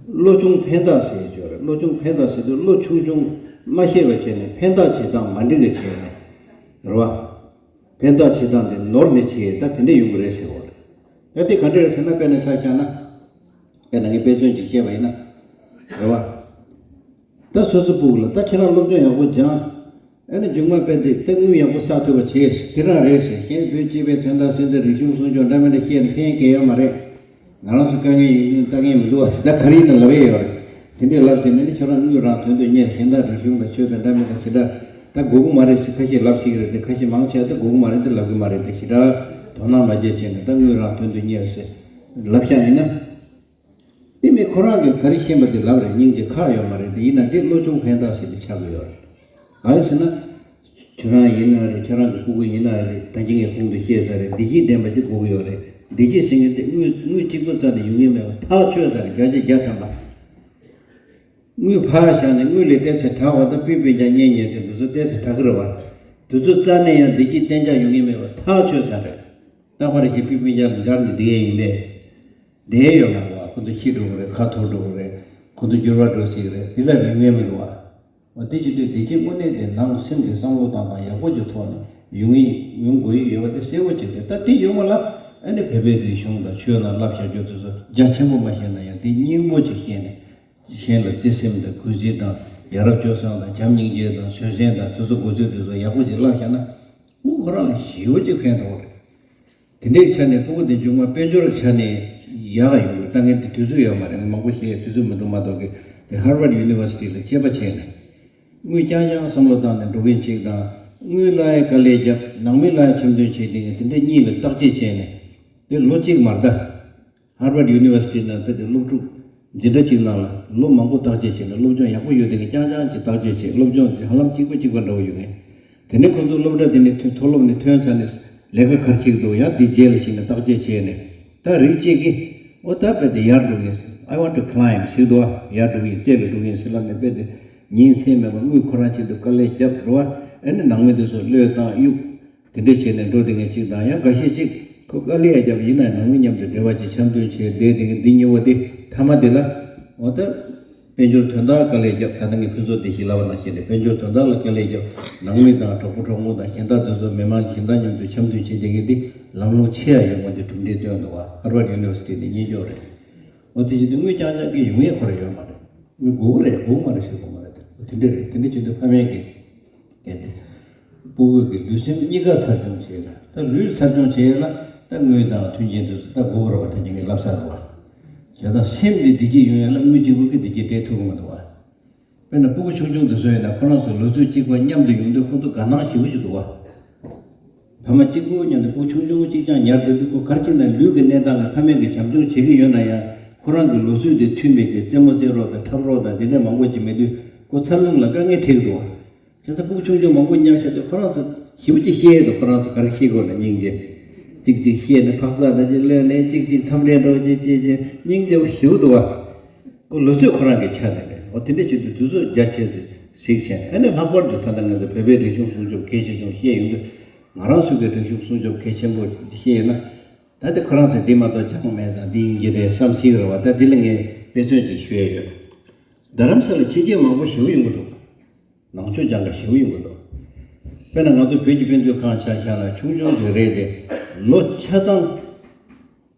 བློ་ཆུང་ཕན་བཏགས་ཟེར་ཡོད་རེད། བློ་ཆུང་ཕན་བཏགས་ཟེར་དུས་བློ་ཆུང་ཆུང་མ་ཤེས་པ་བྱས་ནས་ཕན་བཏགས་བྱེད་སྟངས་མ་འགྲིག་གི་བྱས་ནས་རེད་བ། ཕན་བཏགས་བྱེད་སྟངས་དེ་ནོར་ནས་བྱས་ད་དེ་འདྲ་ཡོང་གི་རེད་ཟེར་བ་རེད། ད་དེ་ག་འདྲ་རེད་ཟེར་ན་དཔེར་ན་ཆ་བཞག་ན། དཔེར་ན་ངས་དཔེ་མཚོན་ཅིག་བཤད་པ་ཡིན་ན། རེད་བ། ད་སོ་སོ་སྤུ་གུ་ལ་ད་ཁྱེད་རང་སློབ་སྦྱོང་ཡག་པོ་སྦྱངས། ཨ་ནི་མཇུག་མ་དཔེ་དེ་ད་དངུལ་ཡག་པོ་བསགས་ཐུབ་པ་བྱས། དེ་རང་རེད་ཟེར། གཞན་བོད་སྤྱི་པའི་དོན་དག་ཟེར་འདི་རིག་གཞུང་སྲུང་སྐྱོབ་འདྲ་མི་འདྲ་བཤད་ནས་ཕན་གྱི་ཡོད་མ་རེད། ང་རང་ཚོ་དཀའ་ངལ་ཡིན་ལྟ་མཁན་མི་འདུག་བ། ད་ག་རེ་ཡིན་ན་ལབ་ཡས་ཡོད་རེད། དེ་འདྲས་ལབ་བྱས་ནས་ནི་ཁྱོད་རང་དངུལ་རང་དོན་དུ་གཉེར། གཞན་དག་རིག་གཞུང་དང་ཆོས་དང་འདྲ་མི་འདྲ་ཞེ་དྲག་ད་དགོས་ཀྱི་མ་རེད་ཟེར་ཁ་ཤས་ལབ་ཤེས་ཀྱི་རེད་དེ། ཁ་ཤས་མང་ཆེ་བ་ད་དགོས་ཀྱི་མ་རེད་དེ་ལབ་ཀྱི་མ་རེད་དེ། ཞེ་དྲག་དོ་སྣང་མ་བྱས་བྱས་ནས་ད་དངུལ་རང་དོན་དུ་གཉེར་ཟེར་ལབ་ཤག་ཡིན་ན། དེ་མིན་ཁོ་རང་གིས་ག་རེ་ཤེས་པ་དེ་ལབ་རེད། སྙིང་རྗེ་ཁག་ཡོད་མ་རེད་དེ། ཡིན་ན་དེ་བློ་ཆུང་ཕན་བཏགས་ཟེར་དེ་ཆགས་ཀྱི་ཡོད་རེད། གང་ཡིན་ཟེར་ན། ཁྱོད་རང་ཡིན་ན་རེད། ཁྱོད་རང་གི་སྤུ་གུ་ཡིན་ན་རེད། ད་གིན་ངས་གོང་དུ་བཤད་ས་རེད། བདེ་སྐྱིད་ལྡན་པ་ཅིག་དགོས་ཀྱི་ཡོད་རེད། བདེ་སྐྱིད་ཟེར་མཁན་དེ་དངུལ་དངུལ་གཅིག་པུ་རྩ་ནས་ཡོང་གི་མེད་པ། ཐག་ཆོད་ས་རེད། བརྒྱ་ཆ་བརྒྱ་ཐམ་པ། དངུལ་ཕར་བཞག་ནས་དངུལ་ལས་ཏོག་ཙམ་དྲག་པ་དང་སྤུས་སྤུས་ཀྱང་རྙེད་རྙེད་ཚེ་འདི་ཚོ་ཏོག་ཙམ་དྲག་གི་རེད་བ། འདི་ཚོ་རྩ་ནས་ཡང་བདེ་སྐྱིད་གཏན་འཇགས་ཡོང་གི་མེད་པ་ཐག་ཆོད་ས་རེད། རྟག་པར་ཞིག་སྤུས་སྤུས་ཀྱང་སྦྱར་ནས་བསྡད་ཡིན་པས། བསྡད་ཡོད་མ་རེད་བ། ཁོ་ཚོ་ཤི་འགྲོ་གི་རེད། ཁ་འཐོར་འགྲོ་གི་རེད། ཁོ་ཚོ་འགྱུར་བ་འགྲོ་སྲིད་ཀྱི་རེད། དེ་ལ་རིན་ངེས་མི་འདུག་བ། འོ་དེ་བྱེད་དུས་བདེ་སྐྱིད་དངོས་གནས་དེ་ནང་སེམས་ཀྱི་བསམ་བློ་བཏང་སྟངས་ཡག་པོ་ཅིག་ཐོག་ནས་ཡོང་ཡིན་ཡོང་དགོས་ཡི་ཡོད་པ་དེ་གསལ་པོ་ཅིག་རེད། ད་དེ་ཡོང་བ་ལ་ཨ་ནི་བོད་པའི་རིག་གཞུང་དང་ཆོས་ནང་བསླབ་བྱ་རྒྱུ་དེ་ཚོ་རྒྱ་ཆེན་པོ་མ་བཤད་ན་ཡང་དེ་སྙིང་པོ་ཅིག་བཤད་ནས་གཞན་ལ་བརྩེ་སེམས་དང་གུས་བརྩི་དང་ཡ་རབས་སྤྱོད་བཟང་དང་བྱམས་སྙིང་རྗེ་དང་བཟོད་བསྲན་དང་དེ་ཚོ་དགོས་ཚུལ་དེ་ཚོ་ཡག་པོ་ཅིག་བསླབ་བཞག་ན་ཨུ་ཁོ་རང་ལ་ཞེ་པོ་ཅིག་ཕན་ཐོགས་རེད། དེ་འདྲའི་ཆ་ནས་སྤུ་གུ་དེ་མཇུག་མ་དཔལ་འབྱོར་ཆ་ནས་ཡག་ག་ཡོང་གི། ད་ངས་དེ་དུས་ཚོད་ཡོད་མ་རེད། ངས་མང་པོ་བཤད་དུས་ཚོད་མི་འདུག་མ་གཏོགས་ཀི་དེ་Harvard University ལ་དཔྱད་པ་བྱས་ནས་དངུལ་རྐྱང་རྐྱང་བསམ་བློ་བཏང་ནས་འགྲོ་མཁན་ཅིག་དང་དངུལ་ལ་ཡ་དཀའ་ལས་བརྒྱབ་ནང་མི་ལ་ཡ་འཆམ་མཐུན་བྱས་དེ་ངས་དེ་འདྲ་གཉིས་ལ་བརྟག་དཔྱད་བྱས་ནས་དེ་ལོ་གཅིག་མ་རེད་ད། Harvard University ནང་དཔེ་དེ་སློབ་ཕྲུག་འཛིན་གྲྭ་གཅིག་ནང་ལ་ལོ་མང་པོ་བརྟག་དཔྱད་བྱས་ནས་སློབ་སྦྱོང་ཡག་པོ་ཡོད་དེ་གི་རྐྱང་རྐྱང་གཅིག་བརྟག་དཔྱད་བྱས། སློབ་སྦྱོང་དེ་ཧ་ལམ་གཅིག་པ་གཅིག་པ་འདྲ་བོ་ཡོད་མཁན། དེ་ནས་ཁོ་ཚོ་སློབ་གྲྭ་དེ་ནས་ཐོན་མཐོ་སློབ་ནས་ཐོན་ཚར་ནས་ལས་ཀ་ག་རེ་བྱེད་ཀྱི་འདུག་ཡང་དེ་རྗེས་ལ་ཕྱིན་ནས་བརྟག་དཔྱད་བྱས་ནས་ད་རིགས་གཅིག་གིས་ཨོ་ད་དཔེ་དེ་ཡར་འགྲོ་གི་ཡིན། I want to climb ཟེར་འདུག་བ། ཡར་འགྲོ་གི་ཡིན། རྩེ་ལ་འགྲོ་གི་ཡིན་ཟེར་ལབ་ནས་དཔེ་དེ་ཉིན་མཚན་མེད་པར་དངུལ་ཁོ་རང་ཆེད་དུ་དཀའ་ལས་བརྒྱབ་འགྲོ་བ། ཨ་ནི་ནང་མི་དེ་ཚོ་བློས་བཏང་གཡུག་དེ་འདྲས་བྱས་ནས་འགྲོ་བསྡད་མཁན་ཅིག་དང་། ཡང་འགའ་ཤས་ཅིག་ཁོ་དཀའ་ལས་ཡ་བརྒྱབ་ཡིན་ན་ནང་མི་མཉམ་དུ་འབྲེལ་བ་ཅིག་འཆམ་མཐུན་བྱས་བསྡད་དེ་འདི་གཉིས་པོ་དེ་མཐའ་མ་དེ་ལ་འོ་ད་དཔལ་འབྱོར་དོན་དག་དཀའ་ལས་བརྒྱབ། ད་ལྟ་ངས་ཕུན་ཚོགས་བདེ་སྐྱིད་ལབ་པ་ནང་བཞིན་དེ་དཔལ་འབྱོར་དོན་དག་ལ་དཀའ་ལས་བརྒྱབ། ནང་མི་དང་གྲོགས་པོ་གྲོགས་མོ་དང་གཞན་དག་དེ་ཚོ་མི་མང་གཞན་དག་མཉམ་དུ་འཆམ་མཐུན་བྱས་བསྡད་མཁན་འདི་ལམ་ལྷོང་ཆེ་ཡ་ཡོང་བ་འདི་གྲུབ་འབྲས་བཏོན་འདུག་བ། Harvard University ནས་གཉེན་སྐྱོང་རེད། འོ་དེ་བཞིན་དུ་དངུལ་རྐྱང་རྐྱང་གིས་ཡོང་ཡས་ཁོ་ར་ཡོད་མ་རེད། དངུལ་དགོས་ཀྱི་རེད། དགོས་ཀྱི་མ་རེད་ཟེར་དགོས་མ་རེད། དེ་འདྲ་རེད། དེ་འདྲ་བྱེད་དུས་ཕ་མའི་གི་གལ་ཏེ། སྤུ་གུ་གི་ལུས་སེམས་གཉིས་ཀ་འཚར་སྐྱོང་བྱེད་ན། ད་ལུས་འཚར་སྐྱོང་བྱེད་ཡ་ལ་ད་དངུལ་དང་མཐུན་རྐྱེན་དེ་ཚོ་ད་དགོས་ཀྱི་རེད་བ། ད་ཁྱེད་ཀྱིས་ལབ་ས་རེད་བ། བྱས་ཙང་སེམས་འདི་བདེ་སྐྱིད་ཡོང་ཡ་ལ་དངུལ་གཅིག་པོ་གིས་བདེ་སྐྱིད་སྤྲད་ཐུབ་ཀྱི་མི་འདུག་བ། དཔེར་ན་སྤུ་གུ་ཆུང་ཆུང་དེ་ཚོ་ཡིན་ན་ཁོ་རང་ཚོ་ལོ་ཚོད་གཅིག་པ་མཉམ་དུ་ཡོང་དུས་ཁོང་ཚོ་དགའ་སྣང་ཞེ་པོ་ཅིག་འདུག་བ། ཕ་མ་གཅིག་པུ་མཉམ་དུ་སྤུ་གུ་ཆུང་ཆུང་གཅིག་རྐྱང་ཉར་བསྡད་དུས་ཁོ་ག་རེ་བྱས་ན་ལུས་ཀྱི་གནས་སྟངས་ལ་ཕ་མས་ཀྱི་བྱམས་སྐྱོང་བྱེད་ཀྱི་ཡོད་ན་ཡང་ཁོ་རང་གི་ལུས་སྲོལ་དེ་མཐུན་པའི་གི་རྩེད་མོ་རྩེ་རོགས་དང་འཁྲབ་རོགས་དང་དེ་འདྲ་མང་པོ་ཅིག་མེད་དུས་ཁོ་འཚར་ལོངས་ལ་དཀའ་ངལ་འཕྲད་ཀྱི་འདུག་བ། བྱས་ཙང་སྤུ་གུ་ཆུང་ཆུང་མང་པོ་མཉམ་བཞག་དུས་ཁོ་རང་ཚོ་ཞེ་པོ་ཅིག་བཤད་འདུག་ཁོ་རང་ཚོ་ག་རེ་བཤད་དགོས་ན་སྙིང་རྗེ། ཅིག་ཅིག་བཤད་ནས་ཕག་ས་ལ་ཅིག་གློད་ནས་ཅིག་ཅིག་འཚམས་འདྲི་འདྲ་བོ་ཅིག་བྱས་བྱས་སྙིང་རྗེ་པོ་ཞེ་པོ་འདུག་བ། ཁོ་ལོ་ཚོད་ཁོ་རང་གི་ཆ་ནས་རེད། འོ་དེ་འདྲ་བྱེད་དུས་དུས་ཚོད་རྒྱ་ཆེ་ཟིག་ཟིག་བྱས་ནས། ཨ་ནི་ལྷག་པར་དུ་ད་ལྟ་ང་ཚོ་བོད་པའི་རིག་གཞུང་སྲུང་སྐྱོབ་གལ་ཆེ་ཆུང་བཤད་ཡོང་དུས། ང་རང་ཚོ་གི་རིག་གཞུང་སྲུང་སྐྱོབ་གལ་ཆེན་པོ་བཤད་ཡོད་ན། ད་ལྟ་ཁོ་རང་ཚོས་འདི་མ་གཏོགས་སྦྱངས་མེད་ཙང་འདི་ཡིན་གྱི་རེད་བསམ་སྲིད་ཀྱི་རེད་བ། ད་འདི་ལ་ངས་དཔེ་མཚོན་ཅིག་ཞུ་ཡས་ཡོད། རྡ་རམ་ས་ལ་ཕྱི་རྒྱལ་མང་པོ་ཞེ་པོ་ཡོང་གི་འདུག་ནང་ཆོས་སྦྱང་མཁན་ཞེ་པོ་ཡོང་གི་འདུག་དཔེར་ན་ང་ཚོ་བོད་ཀྱི་དཔེ་མཛོད་ཁང་ཆ་བཞག་ན་ཆུང་ཆུང་ཞིག་རེད་དེ། ལོ་ཆ་ཚང་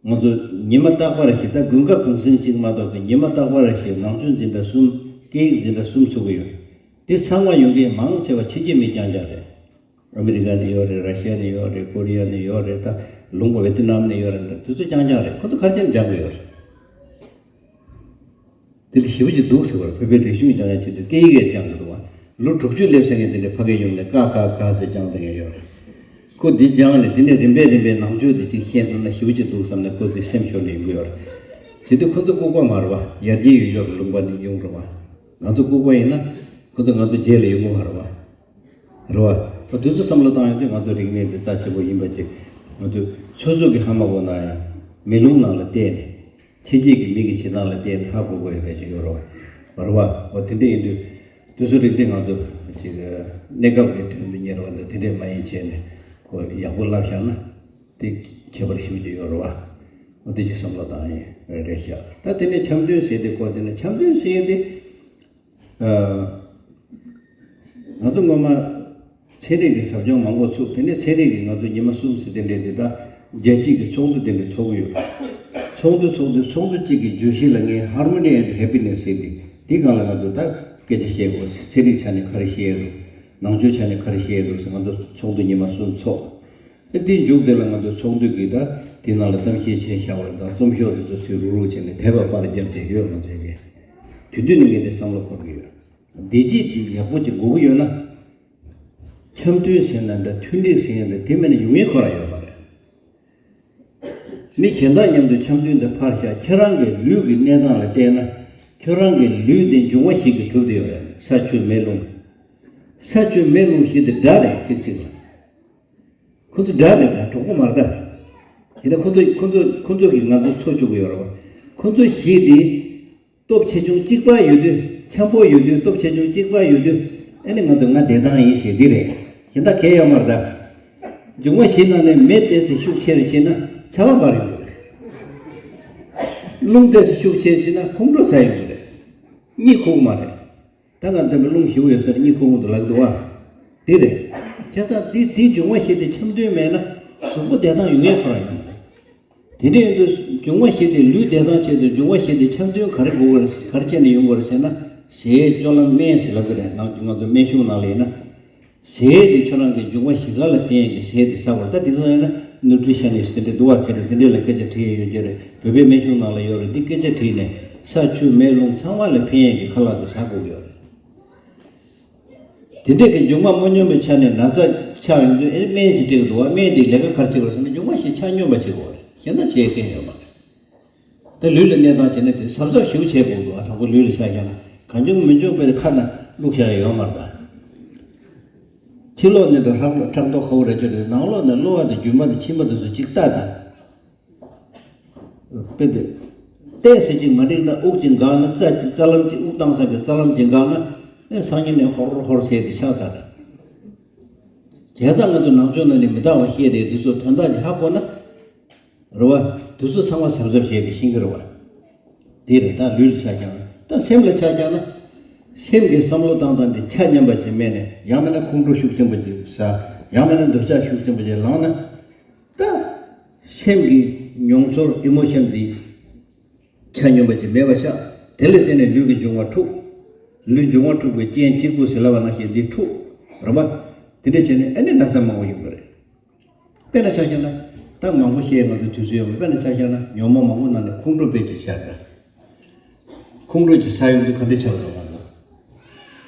ང་ཚོ་ཉི་མ་རྟག་པར་ཞིག་ད་དགུན་ཁ་གུང་གསེང་གཅིག་མ་གཏོགས་ཀྱི་ཉི་མ་རྟག་པར་ཞིག་ནང་ཆོས་འཛིན་གྲྭ་གསུམ། སྐད་ཡིག་འཛིན་གྲྭ་གསུམ་ཚུགས་ཀྱི་ཡོད། དེ་ཚང་མ་ཡོང་མཁན་མང་ཆེ་བ་ཕྱི་རྒྱལ་མི་རྐྱང་རྐྱང་རེད། ཨ་མི་རི་ཀ་ནས་ཡོད་རེད། ར་ཤི་ཡ་ནས་ཡོད་རེད། ཀོ་རི་ཡ་ནས་ཡོད་རེད། ད་ལུང་པ་ཝེ་ཏི་ནམ་ནས་ཡོད་རེད། དེ་ཚོ་རྐྱང་རྐྱང་རེད། ཁོ་ཚོ་ག་རེ་བྱས་ནས་སྦྱང་གི་ཡོད་རེད། དེ་ལ་ཞེ་པོ་ཅིག་འདུག་ཟེར་བ་རེད། བོད་པའི་རིག་གཞུང་སྦྱང་ཡ་ཆེད་དུ་སྐད་ཡིག་ཡང་སྦྱང་གི་འདུག་བ། ལོ་དྲུག་ཅུ་སླེབས་ས་མཁན་དེ་འདྲ་ཕ་གིར་ཡོང་ནས་ཀ་ཁ་ག་ཟེར་སྦྱང་བསྡད་མཁན་ཡོད་རེད། ཁོ་འདི་སྦྱངས་ནས་དེ་ནས་རིམ་པས་རིམ་པས་ནང་ཆོས་དེ་ཅིག་ཤེས་ཐུབ་ན་ཞེ་པོ་ཅིག་འདུག་བསམ་ནས་ཁོ་ཚོའི་སེམས་ཤོར་ནས་ཡོང་གི་ཡོད་རེད། དེ་དུས་ཁོ་ཚོ་ལྐུགས་པ་མ་རེད་བ། ཡར་རྒྱས་ཡུལ་ཕྱོགས་ཀྱི་ལུང་པ་ནས་ཡོང་རེད་བ། ང་ཚོ་ལྐུགས་པ་ཡིན་ན་ཁོ་ཚོ་ང་ཚོ་རྗེས་ལ་ཡོང་གི་མ་རེད་བ། རེད་བ། དེ་ཚོ་བསམ་བློ་བཏང་ཡོང་དུས་ང་ཚོ་རིག་གནས་འདི་རྩ་ཆེན་པོ་ཡིན་པ་ཅིག་ང་ཚོས་སོ་སོ་གི་ཧ་མ་གོ་ན་ཡང་མེ་ལོང་ནང་ལ་བལྟས་ནས། ཕྱི་རྒྱལ་གྱི་མི་གི་བྱེད་སྟངས་ལ་བལྟས་ནས་ཧ་གོ་དགོས་ཡ་ག་ཅིག་ཡོད་རེད་བ། རེད་བ། འོ་དེ་འདྲ་ཡིན་དུས་དེ་ཚོ་རིག་འདི་ང་ཚོ་ཅིག་གནས་སྐབས་ཀྱི་དོན་དུ་གཉེར་བ་འདི་དེ་འདྲས་མ་ཡིན་བྱས་ནས་ཁོ་ཡག་པོ་བསླབ་བཞག་ན་དེ་ཁྱད་པར་ཞེ་པོ་ཅིག་ཡོད་རེད་བ། འོ་དེ་ཅིག་བསམ་བློ་བཏང་ཡིན་རེད་ཤག་ད་དེ་ནས་འཆམ་མཐུན་ཟེར་དེ་ཁོ་དེ་ནས་འཆམ་མཐུན་ཟེར་དེ། ང་ཚོ་སྔོན་མ་ཚན་རིག་གི་ཟབ་སྦྱོང་མང་པོ་ཚུགས། དེ་ནས་ཚན་རིག་གི་ང་ཚོ་ཉི་མ་གསུམ་ཟེར་དེ་འདྲས་དེ་དག་རྒྱལ་སྤྱིའི་གི་ཚོགས་འདུ་དེ་འདྲས་ཚོགས་ཀྱི་ཡོད། ཚོགས་འདུ་ཚོགས་དུས་ཚོགས་འདུ་གཅིག་གི་བརྗོད་གཞི་ལ་ངས་Harmony and Happiness ཟེར་ཏེ་དེ་སྒང་ལ་ང་ཚོ་ད་སྐད་ཆ་བཤད་དགོས། ཚན་རིག་ཆ་ནས་ག་རེ་བཤད་ཡོད་འདུག་ནང་ཆོས་ཆ་ནས་ག་རེ་བཤད་ཡོད་འདུག་ཟེར་ང་ཚོ་ཚོགས་འདུ་ཉི་མ་གསུམ་ཚོགས། ཨེ་དེའི་མཇུག་དེ་ལ་ང་ཚོ་ཚོགས་འདུ་གི་ད་དེ་ནང་ལ་གཏམ་བཤད་བྱས་བཞག་པ་དང་རྩོམ་ཤོག་དེ་ཚོ་ཚུར་རུག་རུག་བྱས་ནས་དེབ་པར་བརྒྱབ་བྱས་ཡོད་ང་ཚོའི་གི། དེ་དུས་ནས་ངས་དེ་བསམ་བློ་འཁོར་གི་ཡོད། བདེ་སྐྱིད་དེ་ཡག་པོ་ཅིག་དགོས་ཀྱི་ཡོད་ན། འཆམ་མཐུན་ཟེར་ན་འདྲ་མཐུན་སྒྲིལ་ཟེར་ཡ་འདྲ་དེ་མེད་ན་ཡོང་ཡས་ཁོ་རང་ཡོད་མ་རེད། མི་གཞན་དག་མཉམ་དུ་འཆམ་མཐུན་དེ་ཕར་བཞག་ཁྱེད་རང་གི་ལུས་ཀྱི་གནས་སྟངས་ལ་བལྟས་ན་ཁྱོད་རང་གི་ལུས་དེ་འབྱུང་བ་བཞི་གིས་གྲུབ་བསྡད་ཡོད་རེད། ས་ཆུ་མེ་རླུང་། ས་ཆུ་མེ་རླུང་བཞི་དེ་དགྲ་རེད་གཅིག་གཅིག་ལ། ཁོ་ཚོ་དགྲ་རེད་ད། གྲོགས་པོ་མ་རེད་ད། ཡིན་ན་ཁོ་ཚོ་ཁོ་ཚོ་ཁོ་ཚོ་གིས་ང་ཚོ་འཚོ་བཅུག་གི་ཡོད་རེད་བ། ཁོ་ཚོ་བཞི་དེ་སྟོབས་ཆེ་ཆུང་གཅིག་པ་ཡོད་དུས་ འཆམ་པོ་ཡོད་དུས། སྟོབས་ཆེ་ཆུང་གཅིག་པ་ཡོད་དུས། ཨ་ནི་ང་ཚོ་ང་བདེ་ཐང་ཡིན་ཞེས་འདི་རེད། གཞན་དག་གང་ཡང་ཡོད་མ་རེད་ད། འབྱུང་བ་བཞི་ནང་ནས་མེ་དེ་ཚོ་ཤུགས་ཆེ་རུ་ཕྱིན་ན་ཚ་བ་འབར་ཡོང་གི་རེད། རླུང་དེ་ཚོ་ཤུགས་ཆེ་ཕྱིན་ན་ཁོང་ཁྲོ་ཟ་ཡོང་གི་རེད། གཉིད་ཁུག་མ་རེད། ད་ང་འདི་མོ་རླུང་ཞེ་པོ་ཡོད་ས་རེད། གཉིད་ཁུག་མོ་འདུག་ལབ་འདུག་བ། དེ་རེད། བྱས་ཙང་འདི་འདི་འབྱུང་བ་བཞི་དེ་འཆམ་མཐུན་མེད་ན་གཟུགས་པོ་བདེ་ཐང་ཡོང་ཡས་ཁོ་རང་ཡོད་མ་རེད། དེ་འདྲ་ཡིན་དུས་འབྱུང་བ་བཞི་དེ་ལུས་བདེ་ཐང་ཆེད་དུ་འབྱུང་བ་བཞི་དེ་འཆམ་མཐུན་ག་རེ་དགོས་ཀྱི་རེད། ག་རེ་བྱས་ནས་ཡོང་དགོས་རེད་ཟེར་ན། ཟས། སྤྱོད་ལམ། སྨན་ཟེར་ལབ་ཀྱི་རེད། ང་ང་ཚོ་སྨན་གཞུང་ནང་ལ་ཡིན་ན། ཟས་དེ་ཁྱོད་རང་གི་འབྱུང་བ་བཞི་ག་ལ་ཕན་ཡས་ཀྱི་ཟས་དེ་ཟ་དགོས། ད་དེ་ཚོ་ཡིན་ན་ནུ་ཊི་རི་ཤ་ནི་སི་ཊི་དེ་འདྲ་འདུག་བ། ཟེར་ཏེ་དེ་འདྲ་ལ་སྐད་ཆ་དྲིས་ཡས་ཡོད་ཀྱི་རེད། བོད་པའི་སྨན་གཞུང་ནང་ལ་ཡོད་རེད། འདི་སྐད་ཆ་དྲིས་ནས་ས་ཆུ་མེ་རླུང་ཚང་མ་ལ་ཕན་ཡས་ཀྱི་ཁ་ལག་དེ་ཟ་དགོས་ཀྱི་ཡོད་རེད། དེ་འདྲས་ཀྱི་འབྱུང་བ་མ་སྙོམས་པའི་ཆ་ནས་ན་ཚ་ཆགས་ཡོང་དུས་ཨེ་སྨན་ཅིག་སྤྲད་ཀྱི་འདུག་བ། སྨན་དེ་ལས་ཀ་ག་རེ་བྱེད་དགོས་ཟེར་ན་འབྱུང་བ་བཞི་ཆ་སྙོམས་པ་བྱེད་དགོས་རེད། གཞན་དག་བྱེད་མཁན་ཡོད་མ་རེད། ད་ལུས་ལ་གནས་སྟངས་བྱས་ན་དེ་གཟབ་གཟབ་ཞེ་པོ་བྱེད་དགོས་འདུག་བ། དྲང་པོ་ལུས་ལ་ཆ་བཞག་ན་གང་བྱུང་མི་འབྱུང་དཔེ་ཁ་ན་བླུགས་བཞག་ཡ་ཡོད་མ་རེད་ད། ཕྱི་ལོགས་ནས་དང་ཕྲག་ཕྲག་དོག་ཁ་བོ་རེ་ཅོ་རེ། ནང་ལོགས་ནས་གློ་བ་དང་རྒྱུས་མ་དང་མཆིན་པ་དེ་ཚོ་གཅིག་ལྟ་དང་། དཔེ་དེ། ཏོག་ཙམ་ཅིག་མ་འགྲིག་ན། དབུགས་ཅིག་འགག་ན། རྩ་ཅིག་རྩ་ལམ་ཅིག་དབུགས་བཏང་ས་གི་རྩ་ལམ་ཅིག་འགག་ན། ཨེ་སང་ཉིན་ནས་ཧོར་ཧོར་བྱས་ཏེ་ཆགས་ཚར་རེད། བྱས་ཙང་ང་ཚོ་ནང་ཆོས་ནང་ནས་མི་རྟག་པ་བཤད་དེ་འདི་ཚོ་དོན་དག་ཅིག་ཧ་གོ་ན། རེད་བ། འདི་ཚོ་ཚང་མ་གཟབ་གཟབ་བྱས་ཏེ་ཤེས་ཀྱི་རེད་བ། དེ་རེད། ད་ལུས་ལ་ཆ་བཞག་ན། ད་སེམས་ལ་ཆ་བཞག་ན། སེམས་ཀྱི་བསམ་བློ་བཏང་སྟངས་དེ་ཆ་མཉམ་པ་ཅིག་མེད་ནས། ཡང་མིན་ན་ཁོང་ཁྲོ་ཤུགས་ཆེན་པོ་ཅིག་ཟ། ཡང་མིན་ན་འདོད་ཆགས་ཤུགས་ཆེན་པོ་ཅིག་ལངས་ན། ད་སེམས་ཀྱི་མྱོང་ཚོར། ཨི་མོ་ཤན་འདི་ཆ་སྙོམས་པ་ཅིག་མེད་པ་ཆགས། དེ་ལ་བརྟེན་ནས་ལུས་ཀྱི་འབྱུང་བ་འཁྲུགས། ལུས་འབྱུང་བ་འཁྲུགས་པའི་རྐྱེན་གཅིག་པུ་ཟེར་ལབ་པ་ནང་བཞིན་འདི་འཁྲུགས། རེད་པ། དེ་འདྲ་བྱས་ནས་ཨ་ནི་ན་ཚ་མང་པོ་ཡོང་གི་རེད། དཔེར་ན་ཆ་བཞག་ན། ད་མང་པོ་བཤད་ང་ཚོ་དུས་ཚོད་ཡོད་མ་རེད། དཔེར་ན་ཆ་བཞག་ན་ཉོན་མོངས་མང་པོ་ནང་ནས་ཁོང་ཁྲོ་དཔེ་ཅིག་བཞག་ད། ཁོང་ཁྲོ་ཅིག་ཟ་ཡོང་དུས་ག་འདྲ་ཆགས་ཡོང་གི་འདུག་བ།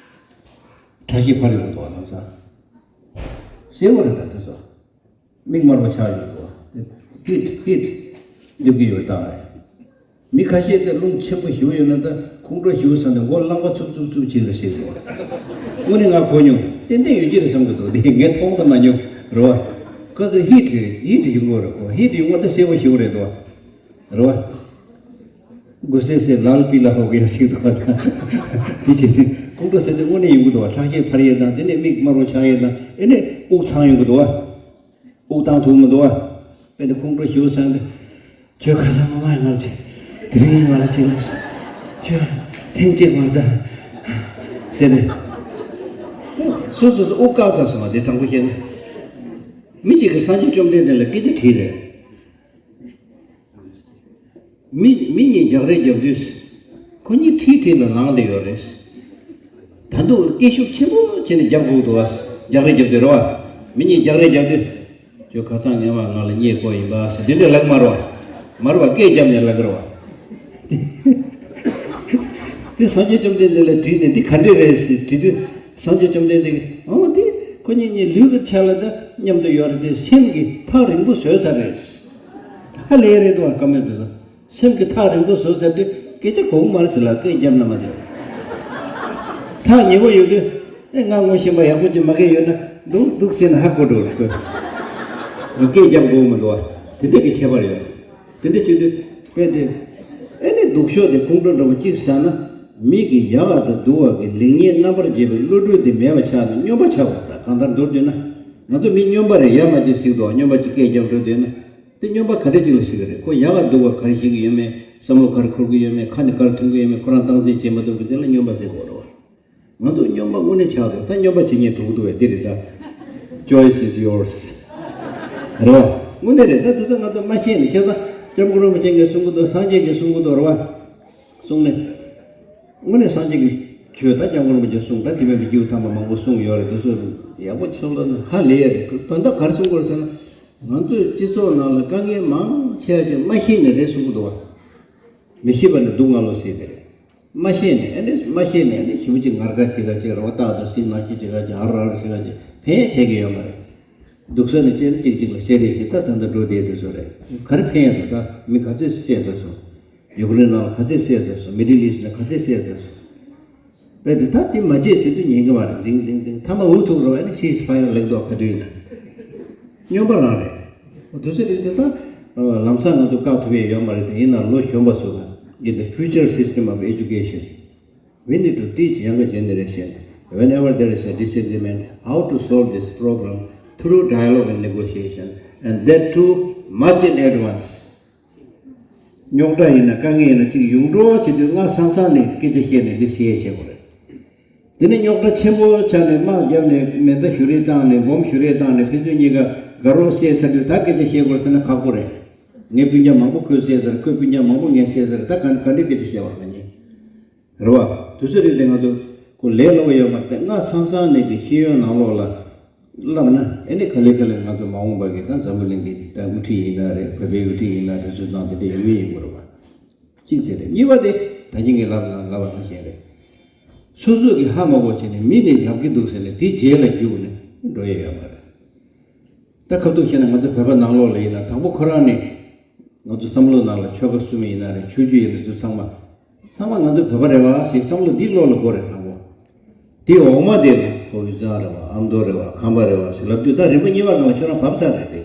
ཁྲག་ཤེད་འཕར་ཡོང་གི་འདུག་བ། ལམ་སང་། གསལ་པོ་རེད་ད་དེ་ཚོ། མིག་དམར་པོ་ཆགས་ཡོང་གི་འདུག་བ། ཧིཊ་ཧིཊ་སླེབས་ཀྱི་ཡོད་རྟགས་རེད། མི་ཁ་ཤས་དེ་རླུང་ཆེན་པོ་ཞེ་པོ་ཡོད་ན། ད་ཁོང་ཁྲོ་ཞེ་པོ་ཟ་ནས་མགོ་རླངས་པ་འཚུབ་འཚུབ་འཚུབ་བྱེད་རེད་ཟེར་གི་འདུག་བ། དངོས་གནས་ང་གོ་མྱོང་། ཏན་ཏན་ཡོད་ཀྱི་རེད་བསམ་གི་འདུག་དེ་ངས་མཐོང་དང་མ་མྱོང་། རེད་བ། ཁ་ཚོ་ཧིཊ་རེད། ཧིཊ་ཡོང་གི་རེད་གོ། ཧིཊ་ཡོང་བ་ད་གསལ་པོ་ཞེ་པོ་རེད་འདུག་བ། རེད་བ། གུ་སེ་སེ་ལཱལ་པི་ལ་ཧོ་གི་ཡ་ཟེར་གི་འདུག་བ། དེ་བྱས་ནས་ཁོང་ཁྲོ་ཟེར་དུས་དངོས་གནས་ཡོང་གི་འདུག་བ། ཁྲག་ཤེད་འཕར་ཡས་དང་། དེ་ནས་མིག་དམར་པོ་ཆགས་ཡས་དང་། ཨེ་ནས་དབུགས་འཚང་ཡོང་གི་འདུག་བ། དབུགས་བཏང་ཐུབ་མི་འདུག་བ། དཔེ་འདི་ཁོང་ཁྲོ་ཞེ་པོ་ཟ་ནས། ཁྱོད་ཁ་སང་ངོ་མ་ཡིན་ང་ལ་བྱེད། དེ་རིང་ཡིན་ང་ལ་བྱེད་ལབ་སོང་། ཁྱོད་ཐེངས་གཅིག་མ་རེད་ད། ཟེར་ནས། སོ་སོ་སོ་དབུགས་བཀག་ཚར་སོང་བ། དེ་དྲང་པོ་བཤད་ན། མི་གཅིག་གིས་སངས་རྒྱས་བཅོམ་ལྡན་འདས་ལ་སྐད་ཆ་དྲིས་རེད། མི་མི་གཉིས་རྒྱག་རེས་རྒྱབ་དུས། ཁོ་གཉིས་ཁྲིའི་ཁྲིར་ལ་ལངས་བསྡད་ཡོད་རེད། ད་དུང་སྐད་ཤུགས་ཆེན་པོ་བྱས་ནས་རྒྱབ་དགོས་འདུག་བ། རྒྱག་རེས་རྒྱབ་དུས་རེད་བ། མི་གཉིས་རྒྱག་རེས་རྒྱབ་དུས། ཁྱོད་ཁ་སང་ཉེ་བར་ང་ལ་བརྙས་བསྐོར་ཡིན་པ་ཟེར་དེ་འདྲས་ལབ་མ་རེད་བ། མ་རེད་བ། སྐད་བརྒྱབ་ནས་ལབ་ཀྱི་རེད་བ། དེ་སངས་རྒྱས་བཅོམ་ལྡན་འདས་ལ་དྲིས་ནས་འདི་ག་འདྲས་རེད་ཟེར་དྲིས་དུས། སངས་རྒྱས་བཅོམ་ལྡན་འདས་ཀྱིས། འོ་དེ་ཁོ་གཉིས་གཉིས་ལུས་ཀྱི་ཆ་ལ་ད་མཉམ་དུ་ཡོད་རེད་དེ། སེམས་ཀྱིས་ཐག་རིང་པོ་བཟོས་ཚར་རེད། ཧ་ལས་རེད་འདུག་བ། བཀའ་མོལ་དེ་ཚོ། སེམས་ཀྱིས་ཐག་རིང་པོ་བཟོས་ཚར་དུས་སྐད་ཆ་གོ་གི་མ་རེད་ཟེར་ལ་སྐད་བརྒྱབ་ན་མ་བདེ། ཐག་ཉེ་པོ་ཡོད་དུས། ཨེ་ང་ངོ་ཤེས་པ་ཡག་པོ་ཅིག་མ་གི་ཡོད་ན་འདུག་འདུག་ཟེར་ན་ཧ་གོ་འགྲོ་རེད་ཁོས། སྐད་བརྒྱབ་དགོས་མི་འདུག་བ། དེ་འདྲ་གི་ཁྱད་པར་ཡོད། དེ་འདྲ་བྱེད་དུས་དཔེ་དེ། ཨེ་ནི་སྡུག་ཤོས་དེ་ཁོང་ཁྲོ་འདྲ་པོ་གཅིག་ཟ་ན། མིག་གི་ཡག་དང་སྡུག་པ་གི་ལེགས་ཉེས་རྣམ་པར་འབྱེད་པའི་བློ་གྲོས་དེ་མེད་པ་ཆགས་ནས་སྨྱོན་པ་ཆགས་པ་དང་། གང་ལྟར་མདོར་བསྡུས་ན། ང་ཚོ་མི་སྨྱོན་པ་རེད། ཡ་མ་བྱེད་ཟེར་གི་འདུག་སྨྱོན་པ་གཅིག་སྐད་རྒྱབ་འགྲོ་བསྡད་ན། དེ་སྨྱོན་པ་ག་འདྲ་ཅིག་ལ་ཟེར་གི་རེད། ཁོ་ཡག་ག་སྡུག་ག་ག་རེ་ཤེས་ཀྱི་ཡོད་མེད། བསམ་བློ་ག་རེ་འཁོར་གྱི་ཡོད་མེད། ཁ་ནས་ག་རེ་ཐོན་གྱི་ཡོད་མེད། ཁོ་རང་སྟངས་འཛིན་བྱེད་མ་ཐུབ་ཀྱི་དེ་ལ་སྨྱོན་པ་ཟེར་དགོས་རེད་བ། ང་ཚོ་སྨྱོན་པ་དངོས་གནས་ཆགས་འདུག་ད་སྨྱོན་པ་བྱེད་མཁན་དྲུག་འདུག་བས། འདི་རེད་ད། Choice is yours། རེད་བ། དངོས་གནས་རེད། ད་དེ་ཚོ་ང་ཚོ་མ་ཤེས་ནས། བྱས་ཙང་སྐྱབས་མགོན་རིན་པོ་ཆེ་གིས་གསུང་གི་འདུག་སངས་རྒྱས་ཀྱིས་གསུང་གི་འདུག་རེད་བ། གསུང་ནས། དངོས་གནས་སངས་རྒྱས་ཀྱི་ཆོས་ད་སྐྱབས་མགོན་རིན་པོ་ཆེས་གསུངས། ད་དྲི་མེད་པའི་སྐྱེས་བུ་དམ་པ་མང་པོ་གསུངས་ཡོད་རེད། དེ་ཚོ་ཡག་པོ་ཅིག་བསམ་བློ་ནི་ཧ་ལས་ཡ་རེད། དོན་དག་ག་རེ་གསུང་དགོས་རེད་ཟེར་ན། ང་ཚོའི་སྤྱི་ཚོགས་ནང་ལ་དཀའ་ངལ་མང་ཆེ་བ་ཅིག་མ་ཤེས་ནས་རེད་གསུང་གི་འདུག་བ། མི་ཤེས་པ་ནི་སྡུག་བསྔལ་ལོ་ཟེར་དེ་རེད། མ་ཤེས་ནས། ཨ་ནི་མ་ཤེས་ནས་ཨ་ནི་ཞེ་པོ་ཅིག་ངར་དགའ་བྱེད་ག་བྱེད་རེད་བ། སྟག་དང་སྲིན་མ་ཤི་བྱེད་ག་བྱེད། ཨ་ར་ཨ་ར་བྱེད་ག་བྱེད། ཕན་ཡ་ཁྱད་ཀྱི་ཡོད་མ་རེད། སྡུག་ས་ནས་སྐྱེས་ན་གཅིག་གཅིག་ལ་བཤད་རེས་བྱེད། ད་ད་ལྟ་འགྲོ་བསྡད་དུས་ཚོད་རེད། ག་རེ་ཕན་ཡ་འདུག་ད་མི་ག་ཚོད་བསད་ཚར་སོང་། ཡུཀ་རེན་ནང་ལ་ག་ཚོད་བསད་ཚར་སོང་། མི་ཌལ་ཨིསཊ་ལ་ག་ཚོད་བསད་ཚར་སོང་། རྦད་དེ་ད་དེ་མ་བྱེད་ཟེར་དུས་ཉན་གི་མ་རེད། འཛིང་འཛིང་འཛིང་། མཐའ་མ་འུ་ཐུག་རེད་བ། ཨ་ནི་སིས་ཕ་ཡར་ལབ་འདུག་ག་དུས་ཡིན་ན། སྨྱོན་པ་རང་རེད། འོ་དེ་ཚོ་རེད་དེ། ད་ལམ་སང་ང་ཚོ་བཀག་ཐུབ་ཡས་ཡོད་མ་རེད་དེ། ཡིན་ན་ལོ་གཞོན་པ་ཚོ་ལ་in the future system of education We need to teach younger generation, whenever there is a disagreement, how to solve this problem through dialogue and negotiation, and that too much in advance. རྙོག་དྲ་ཡིན་ན་དཀའ་ངལ་ཡིན་ན་གཅིག་ཡོང་འགྲོ་བྱེད་དུས་སྔ་སང་སང་ནས་སྐད་ཆ་བཤད་ནས་འདི་བཤད་བྱེད་དགོས་རེད། དེ་ནས་རྙོག་དྲ་ཆེན་པོ་ཆགས་ནས་དམག་བརྒྱབ་ནས་མེ་མདའ་གཞུ་རེས་བཏང་ནས་འབོམ་གཞུ་རེས་བཏང་ནས་ཕན་ཚུན་གཉིས་ཀ་དགའ་རོགས་བསད་ཚར་དུས་ད་སྐད་ཆ་བཤད་དགོས་ཟེར་ན་ཁག་པོ་རེད། ངའི་སྤུན་ཀྱག་མང་པོ་ཁོས་བསད་ཚར། ཁོའི་སྤུན་ཀྱག་མང་པོ་ངས་བསད་ཚར། ད་ག་ག་འདྲའི་སྐད་ཆ་བཤད་པ་རེད་ང་གཉིས། རེད་བ། དུས་ཚོད་རིང་དེ་ང་ཚོ་ཁོ་ལས་སླ་པོ་ཡོད་མ་རེད་དེ། སྔ་སང་སང་ནས་ཀྱི་ཤེས་ཡོན་ནང་ལོགས་ལ་བསླབ་ན་ཨེ་ནི་ག་ལེ་ག་ལེ་ང་ཚོ་མ་འོངས་པ་གི་ད་འཛམ་བུ་གླིང་གི་ད་དབུ་ཁྲིད་ཡིན་ན་རེད། བོད་པའི་དབུ་ཁྲིད་ཡིན་ན་རེད། ཚོད་བསམ་དེ་འདྲ་ཡོང་གི་ཡིན་དགོས་རེད་བ། གཅིག་དེ་རེད། གཉིས་པ་དེ་ད་གིན་ངས་ལབ་ན་ལབ་པ་ནང་བཞིན་རེད། སོ་སོ་གི་ཧ་མ་གོ་བྱས་ནས་མི་ནས་ལབ་ཀྱི་འདུག་ཟེར་ནས་དེའི་རྗེས་ལ་རྒྱུགས་ནས་འགྲོ་ཡས་ཡོད་མ་རེད། ད་ཁ་ཐུག་བཤད་ན་ང་ཚོ་བོད་པ་ནང་ལོགས་ལ་ཡིན་ན་དང་པོ་ཁོ་རང་ནས་ང་ཚོ་བསམ་བློ་ནང་ལ་ཆོལ་ཁ་གསུམ་ཡིན་ན་རེད། ཆོས་བརྒྱུད་ཡིན་ན་འདི་ཚང་མ་ཚང་མ་ང་ཚོ་བོད་པ་རེད་བ་ཞེས་བསམ་བློ་འདི་བློ་ལ་འགོ་རེད་དང་པོ། དེའི་འོག་མ་དེ་ལ་ཁོ་དབུས་གཙང་རེད་བ། ཨ་མདོ་རེད་བ། ཁམས་པ་རེད་བ་ཞེས་ལབ་དུས་ད་རིམ་པ་གཉིས་པ་སྒང་ལ་ཁྱོད་རང་བབས་ཚར་རེད་དེ།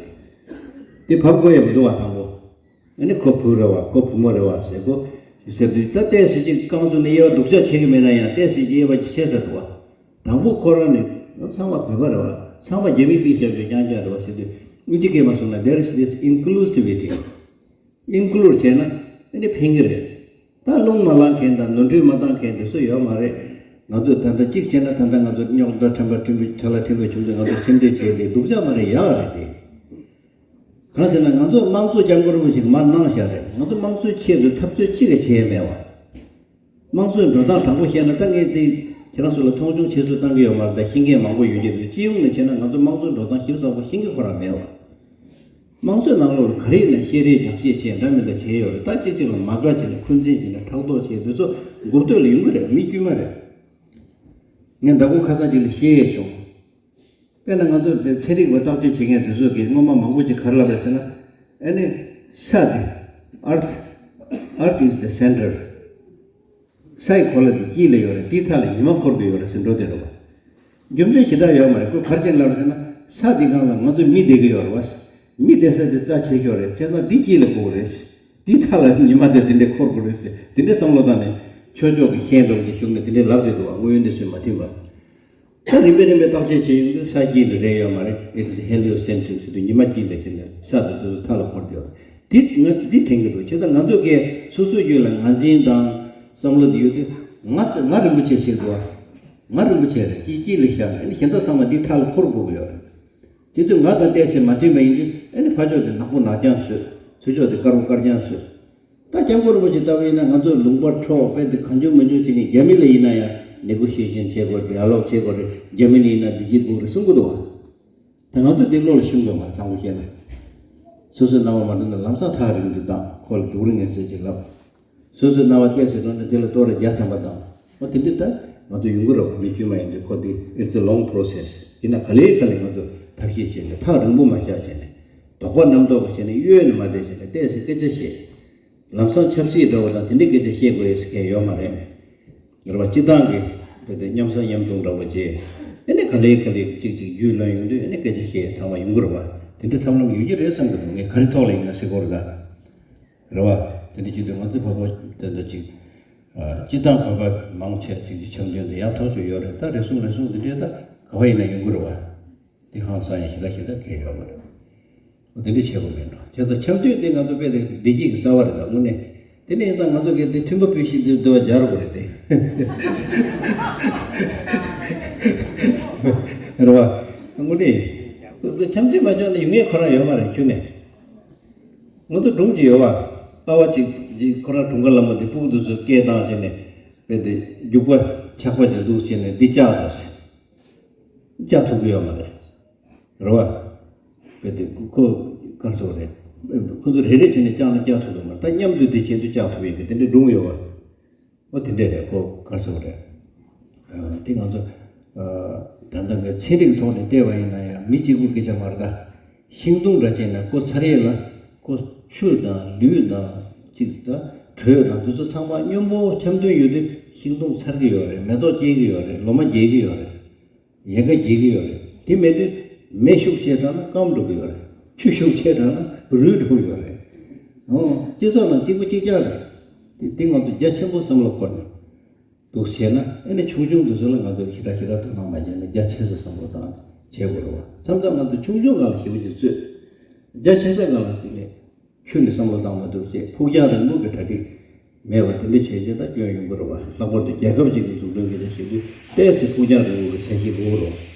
དེ་བབས་དགོས་ཡ་མི་འདུག་བ་དང་པོ། ཨ་ནི་ཁོ་བུ་རེད་བ། ཁོ་བུ་མོ་རེད་བ་ཟེར་གོ་ཟེར་དུས་ད་ཏོག་ཙམ་ཅིག་རྐང་བཙུགས་ནས་དབྱེ་བ་སྡུག་ཅག་བྱེད་ཀྱི་མེད་ན་ཡང་ཏོག་ཙམ་ཅིག་དབྱེ་བ་ཅིག་ཕྱེ་ཚར་འདུག་བ། དང་པོ་ཁོ་རང་ནི་ཚང་མ་བོད་པ་རེད་བ། ཚང་མ་རྒྱ་མིའི་པིག་ཤབ་ཀྱི་རྐྱང་རྐྱང་རེད་བ་ཟེར་དུས་ཨིན་ཇི་སྐད་མ་གསུངས་ན། There is this inclusivity. Include བྱས་ན་ཨ་ནི་ཕན་གྱི་རེད། ད་རླུང་མ་ལངས་མཁན་དང་ནོར་འཁྲུལ་མ་བཏང་མཁན་དེ་ཚོ་ཡོད་མ་རེད། ང་ཚོས་ད་ལྟ་གཅིག་བྱས་ན་ད་ལྟ་ང་ཚོ་རྙོག་དྲ་ཕྲན་བུ་ཕྲན་བུ་ཁྲ་ལ་ཕྲན་བུ་བྱུང་དུས་ང་ཚོ་སེམས་ཁྲལ་བྱས་ཏེ་སྡུག་ཅག་མ་རེད། ཡག་རེད་དེ། གང་ཟེར་ན་ང་ཚོ་དམངས་གཙོ་སྐྱབས་མགོན་རིན་པོ་ཆེས་མར་གནང་བཞག་རེད། ང་ཚོ་དམངས་གཙོའི་ཆེད་དུ་འཐབ་རྩོད་གཅིག་ཀྱང་བྱས་མེད་བ། དམངས་གཙོའི་འགྲོ་སྟངས་དྲང་པོ་བཤད་ན་ད་ངས་དེ་ཁྱེད་རང་ཚོ་ལ་མཐོང་ཆུང་བྱེད་སུ་བཏང་གི་ཡོད་མ་རེད། ད་ཤེས་མཁན་མང་པོ་ཡོད་ཀྱི་འདུག་སྤྱི་ཡོངས་ནས་བྱས་ན་ང་ཚོ་དམངས་གཙོའི་འགྲོ་སྟངས་ཞིབ་ཚགས་པོ་ཤེས་མཁན་ཁོ་རང་མེད་བ། དམངས་གཙོའི་ནང་ལོགས་ལ་ག་རེ་ཡིན་ན་བཤད་རེས་སྦྱང་བཤད་བྱས་འདྲ་མི་འདྲ་བྱས་ཡོད་རེད། ད་སྤྱི་གཅིག་ལ་མ་དགའ་བྱས་ནས་འཁོན་འཛིན་བྱས་ནས་ཕྲག་དོག་བྱས་དུས་ཚོད་འགོ་སྟོད་ལ་ཡོང་གི་རེད། མི་དཀྱུས་མ་རེད། ངས་མདང་དགོང་ཁ་སང་ཅིག་ལ་བཤད་ཡས་བྱུང་། དཔེར་ན་ང་ཚོ་ཚན་རིག་པ་བརྟག་དཔྱད་བྱེད་མཁན་དེ་ཚོ་གིས་སྔོན་མ་མང་པོ་ཅིག་ག་རེ་ལབ་རེད་ཟེར་ན། ཨ་ནི་ས་དེ། Earth, Earth is the center. སའི་གོ་ལ་དེ་དཀྱིལ་ལ་ཡོད་རེད། དེའི་མཐའ་ལ་ཉི་མ་འཁོར་གྱི་ཡོད་རེད་ཟེར་འགྲོ་བསྡད་རེད་བ། རྒྱུ་མཚན་ཞེ་དྲག་ཡོད་མ་རེད། ཁོས་ག་རེ་བྱས་ནས་ལབ་རེད་ཟེར་ན། ས་དེ་སྒང་ལ་ང་ཚོ་མི་བསྡད་ཀྱི་ཡོད་རེད་བ། མི་བསྡད་ས་དེ་རྩ་ཆེ་ཤོས་རེད། བྱས་ཙང་འདི་དཀྱིལ་ལ་དགོས་རེད། དེའི་མཐའ་ལ་ཉི་མ་དེ་དེ་འདྲས་འཁོར་དགོས་རེད་ཟེར། དེ་འདྲས་བསམ་བློ་བཏང་ནས་ཆོས་ཕྱོགས་ཀྱི་ཤན་འདྲ་བོ་ཅིག་ཞུགས་ནས་དེ་འདྲས་ལབ་བསྡད་འདུག་བ། དངོས་ཡོད་འདི་ཚོས་མ་མཐུན་པ། ད་རིམ་པས་རིམ་པས་བརྟག་དཔྱད་བྱས་ཡོང་དུས་ས་དཀྱིལ་ལ་རེད་ཡོད་མ་རེད། It is heliocentric ཟེར་དུས་ཉི་མ་དཀྱིལ་ལ་ཕྱིན་ནས་ས་དང་དེ་ཚོ་མཐའ་ལ་འཁོར་བསྡད་ཡོད་རེད། དེ་ང་འདི་དྲན་གྱི་འདུག་བྱས་ཙང་ང་ཚོ་གིས་སོ་སོའི་རྒྱུད་ལ་ངར་འཛིན་དང་བསམ་བློ་འདི་ཡོད་དུས་ང་ང་རིན་པོ་ཆེ་ཟེར་འདུག་བ། ང་རིན་པོ་ཆེ་རེད། དཀྱིལ་དཀྱིལ་ལ་བཞག་ནས་གཞན་དག་ཚང་མ་འདི་མཐའ་ལ་འཁོར་དགོས་ཀྱི་ཡོད་རེད། དེ་དུས་ང་དང་ཏོག་ཙམ་མ་མཐུན་པ་ཡིན་དུས་ཨ་ནི་ཕར་ཕྱོགས་དེ་ནག་པོ་ནག་རྐྱང་བཟོས། ཚུར་ཕྱོགས་དེ་དཀར་པོ་དཀར་རྐྱང་བཟོས། ད་སྐྱབས་མགོན་རིན་པོ་ཆེ་ལྟ་བུ་ཡིན་ན་ང་ཚོ་ལུང་པ་འཕྲོག་དཔེ་དེ་གང་བྱུང་མང་བྱུང་བྱེད་མཁན་རྒྱ་མི་ལ་ཡིན་ན་ཡང་ནེ་གོ་ཤི་ཡེ་ཤན་བྱེད་དགོས་རེད། ཌ་ཡ་ལོག་བྱེད་དགོས་རེད། རྒྱ་མི་ལ་ཡིན་ན་བདེ་སྐྱིད་དགོས་རེད་གསུང་གི་འདུག་བ། ད་ང་ཚོ་དེ་བློ་ལ་ཤོང་དགོས་མ་རེད། དྲང་པོ་བཤད་ན། སོ་སོའི་རྣ་བ་མ་འགྲོ་ན་ལམ་སང་ཐག་རིང་དུ་བཏང་། ཁོ་ལ་སྡུག་རུ་ངན་ཟེར་གྱི་ལབ། སོ་སོའི་རྣ་བ་ཏོག་ཙམ་འགྲོ་ན་དེ་ལ་ལྟོ་ར་བརྒྱ་ཐམ་པ་བཏང་། འོ་དེ་འདྲ་ད་ང་ཚོ་ཡོང་གི་རེད་བ། མི་དཀྱུས་མ་ཡིན་དུས་ཁོ་དེ་it's a long process ཡིན་ན་ག་ལེ་ག་ལེ་ང་ཚོ་ཐབས་ཤེས་བྱས་ནས་ཐག་རིང་པོ་མ་བཞག་བྱས་ནས་དོགས་པ་རྣམ་རྟོག་གི་བྱས་ནས་གཡོལ་ནས་མ་བསྡད་བྱས་ནས་ཏོག་ཙམ་སྐད་ཆ་བཤད། ལམ་སང་ཆབ་སྲིད་འདྲ་བོ་དང་དེ་འདྲའི་སྐད་ཆ་བཤད་དགོས་ཡས་ཟེར་མཁན་ཡོད་མ་རེད། རེད་བ། སྤྱི་བཏང་གི་དེ་དེ་མཉམ་ཟ་མཉམ་འཐུང་འདྲ་བོ་བྱས། ཨ་ནི་ག་ལེ་ག་ལེ་གཅིག་གཅིག་རྒྱུས་ལོན་ཡོང་དུས་ཨ་ནི་སྐད་ཆ་བཤད་ཚང་མ་ཡོང་གི་རེད་བ། དེ་འདྲའི་ཐབས་ལམ་ཡོང་གི་རེད་བསམ་གི་འདུག་ངས་ག་རེ་ཐོག་ལ་ཡིན་ན་ཟེར་དགོས་རེད་ད། རེད་བ། དེ་འདྲ་བྱེད་དུས་ང་ཚོ་བོད་པ་དེ་འདྲ་ཅིག་སྤྱི་བཏང་བོད་པ་མང་ཆེ་ཅིག་གི་འཆམ་མཐུན་དེ་ཡག་ཐག་ཆོད་ཡོད་རེད། ད་རེ་ཟུང་རེ་ཟུང་དེ་འདྲའི་ད་ག་བ་ཡིན་ན་ཡོང་གི་རེད་བ། དེ་ཧང་སང་ཡང་ཞེ་དྲག་ཞེ་དྲག་གལ་ཡོད་མ་རེད། འོ་དེ་འདྲ་བྱེད་དགོས་མེད་འགྲོ། བྱས་ཙང་འཆམ་མཐུན་དེ་ང་ཚོ་དཔེ་དེ་བདེ་སྐྱིད་ཀྱི་རྩ་བ་རེད་ད་དངོས་གནས། དེ་ནས་ཡིན་ཙང་ང་ཚོ་གིས་དེ་མཐུན་པ་ཕུལ་བཞིན་དུ་འདུལ་བ་སྦྱར་དགོས་རེད་དེ། རེད་བ། དངོས་གནས། འཆམ་མཐུན་མ་བྱུང་ན་ཡོང་ངེས་ཁོ་རང་ཡོད་མ་རེད་ཁྱོན་ནས། ང་ཚོ་སྒྲུང་ཅིག་ཡོད་བ། ཨ་བ་ཅིག་ཅིག་ཁོ་རང་དྲུང་འགོ་ལ་མོ་དེ་སྤུ་གུ་དེ་ཚོ་སྐད་བཏང་བྱས་ནས་དཔེ་དེ་རྒྱུག་པ་ཆག་པ་ཅིག་འདུག་ཟེར་ནས་འདི་བཅག་ད་ཟེར། བཅག་ཐུབ་ཀྱི་ཡོད་མ་རེད། རེད་བ། དཔེ་དེ་ཁོ་གར་སོང་རེད། ཁོ་ཚོ་རེ་རེ་བྱས་ནས་བཅག་ན་བཅག་ཐུབ་ཀྱི་མ་རེད། ད་མཉམ་དུ་དེ་བྱེད་དུ་བཅག་ཐུབ་ཡོད་གི་དེ་འདྲའི་སྒྲུང་ཡོད་བ། ཨོ་དེ་འདྲས་རེད། ཁོ་ག་རེ་ཟེར་དགོས་རེད། ཨ་དེ་ང་ཚོ་ཨ་ད་ལྟ་ངས་ཚན་རིག་ཐོག་ནས་བལྟས་པ་ཡིན་ན་ཡང་མི་གཅིག་པུ་སྐད་ཆ་མ་རེད་ད། ཤིང་སྡོང་འདྲ་ཅིག་ན་ཁོ་ཚར་ཡས་ལ་ཁོ་ཆུ་དང་ལུད་དང་གཅིག་ད་དྲོད་དང་དེ་ཚོ་ཚང་མ་སྙོམས་པོ་འཆམ་མཐུན་ཡོད་དུས་ཤིང་སྡོང་ཚར་གི་ཡོད་རེད། མེ་ཏོག་སྐྱེ་གི་ཡོད་རེད། ལོ་མ་རྒྱས་གི་ཡོད་རེད། ཡལ་ག་རྒྱས་ཀྱི་ཡོད་རེད། དེ་མེད་དུས་མེ་ཤུགས་ཆེ་དྲགས་ན་སྐམ་འགྲོ་གི་ཡོད་རེད། ཆུ་ཤུགས་ཆེ་དྲགས་ན་རུལ་འགྲོ་གི་ཡོད་རེད། ཨོ། སྤྱི་ཚོགས་ནང་གཅིག་པ་གཅིག་རྐྱང་རེད། དེ་དེ་ང་ཚོ་རྒྱ་ཆེན་པོ་བསམ་བློ་འཁོར་ནས། འདུག་བྱས་ན། ཨ་ནི་ཆུང་ཆུང་འདི་ཚོ་ལ་ང་ཚོས་ཞེ་དྲག་ཞེ་དྲག་དོ་སྣང་མ་བྱས་ན། རྒྱ་ཆེ་ས་བསམ་བློ་བཏང་བྱེད་དགོས་རེད་བ། མཚམས་མཚམས་ང་ཚོ་ཆུང་ཆུང་སྒང་ལ་ཞེ་པོ་ཅིག་རྩོད། རྒྱ་ཆེ་ས་སྒང་ལ་དེ་ནས་ཁྱོན་ནས་བསམ་བློ་བཏང་མ་ཐུབ་བྱས། ཕུགས་རྒྱང་རིང་པོ་གི་གྲ་སྒྲིག་མེད་པ་དེ་འདྲ་བྱས་རྗེས་ད་སྐྱོན་ཡོང་གི་རེད་བ། ལྷག་པར་དུ་རྒྱལ་ཁབ་ཅིག་གི་འཛུགས་སྐྲུན་སྐད་ཆ་བཤད་དུས། ཏོག་ཙམ་ཕུགས་རྒྱང་རིང་པོ་གི་འཆར་གཞི་དགོས་རེད་བ།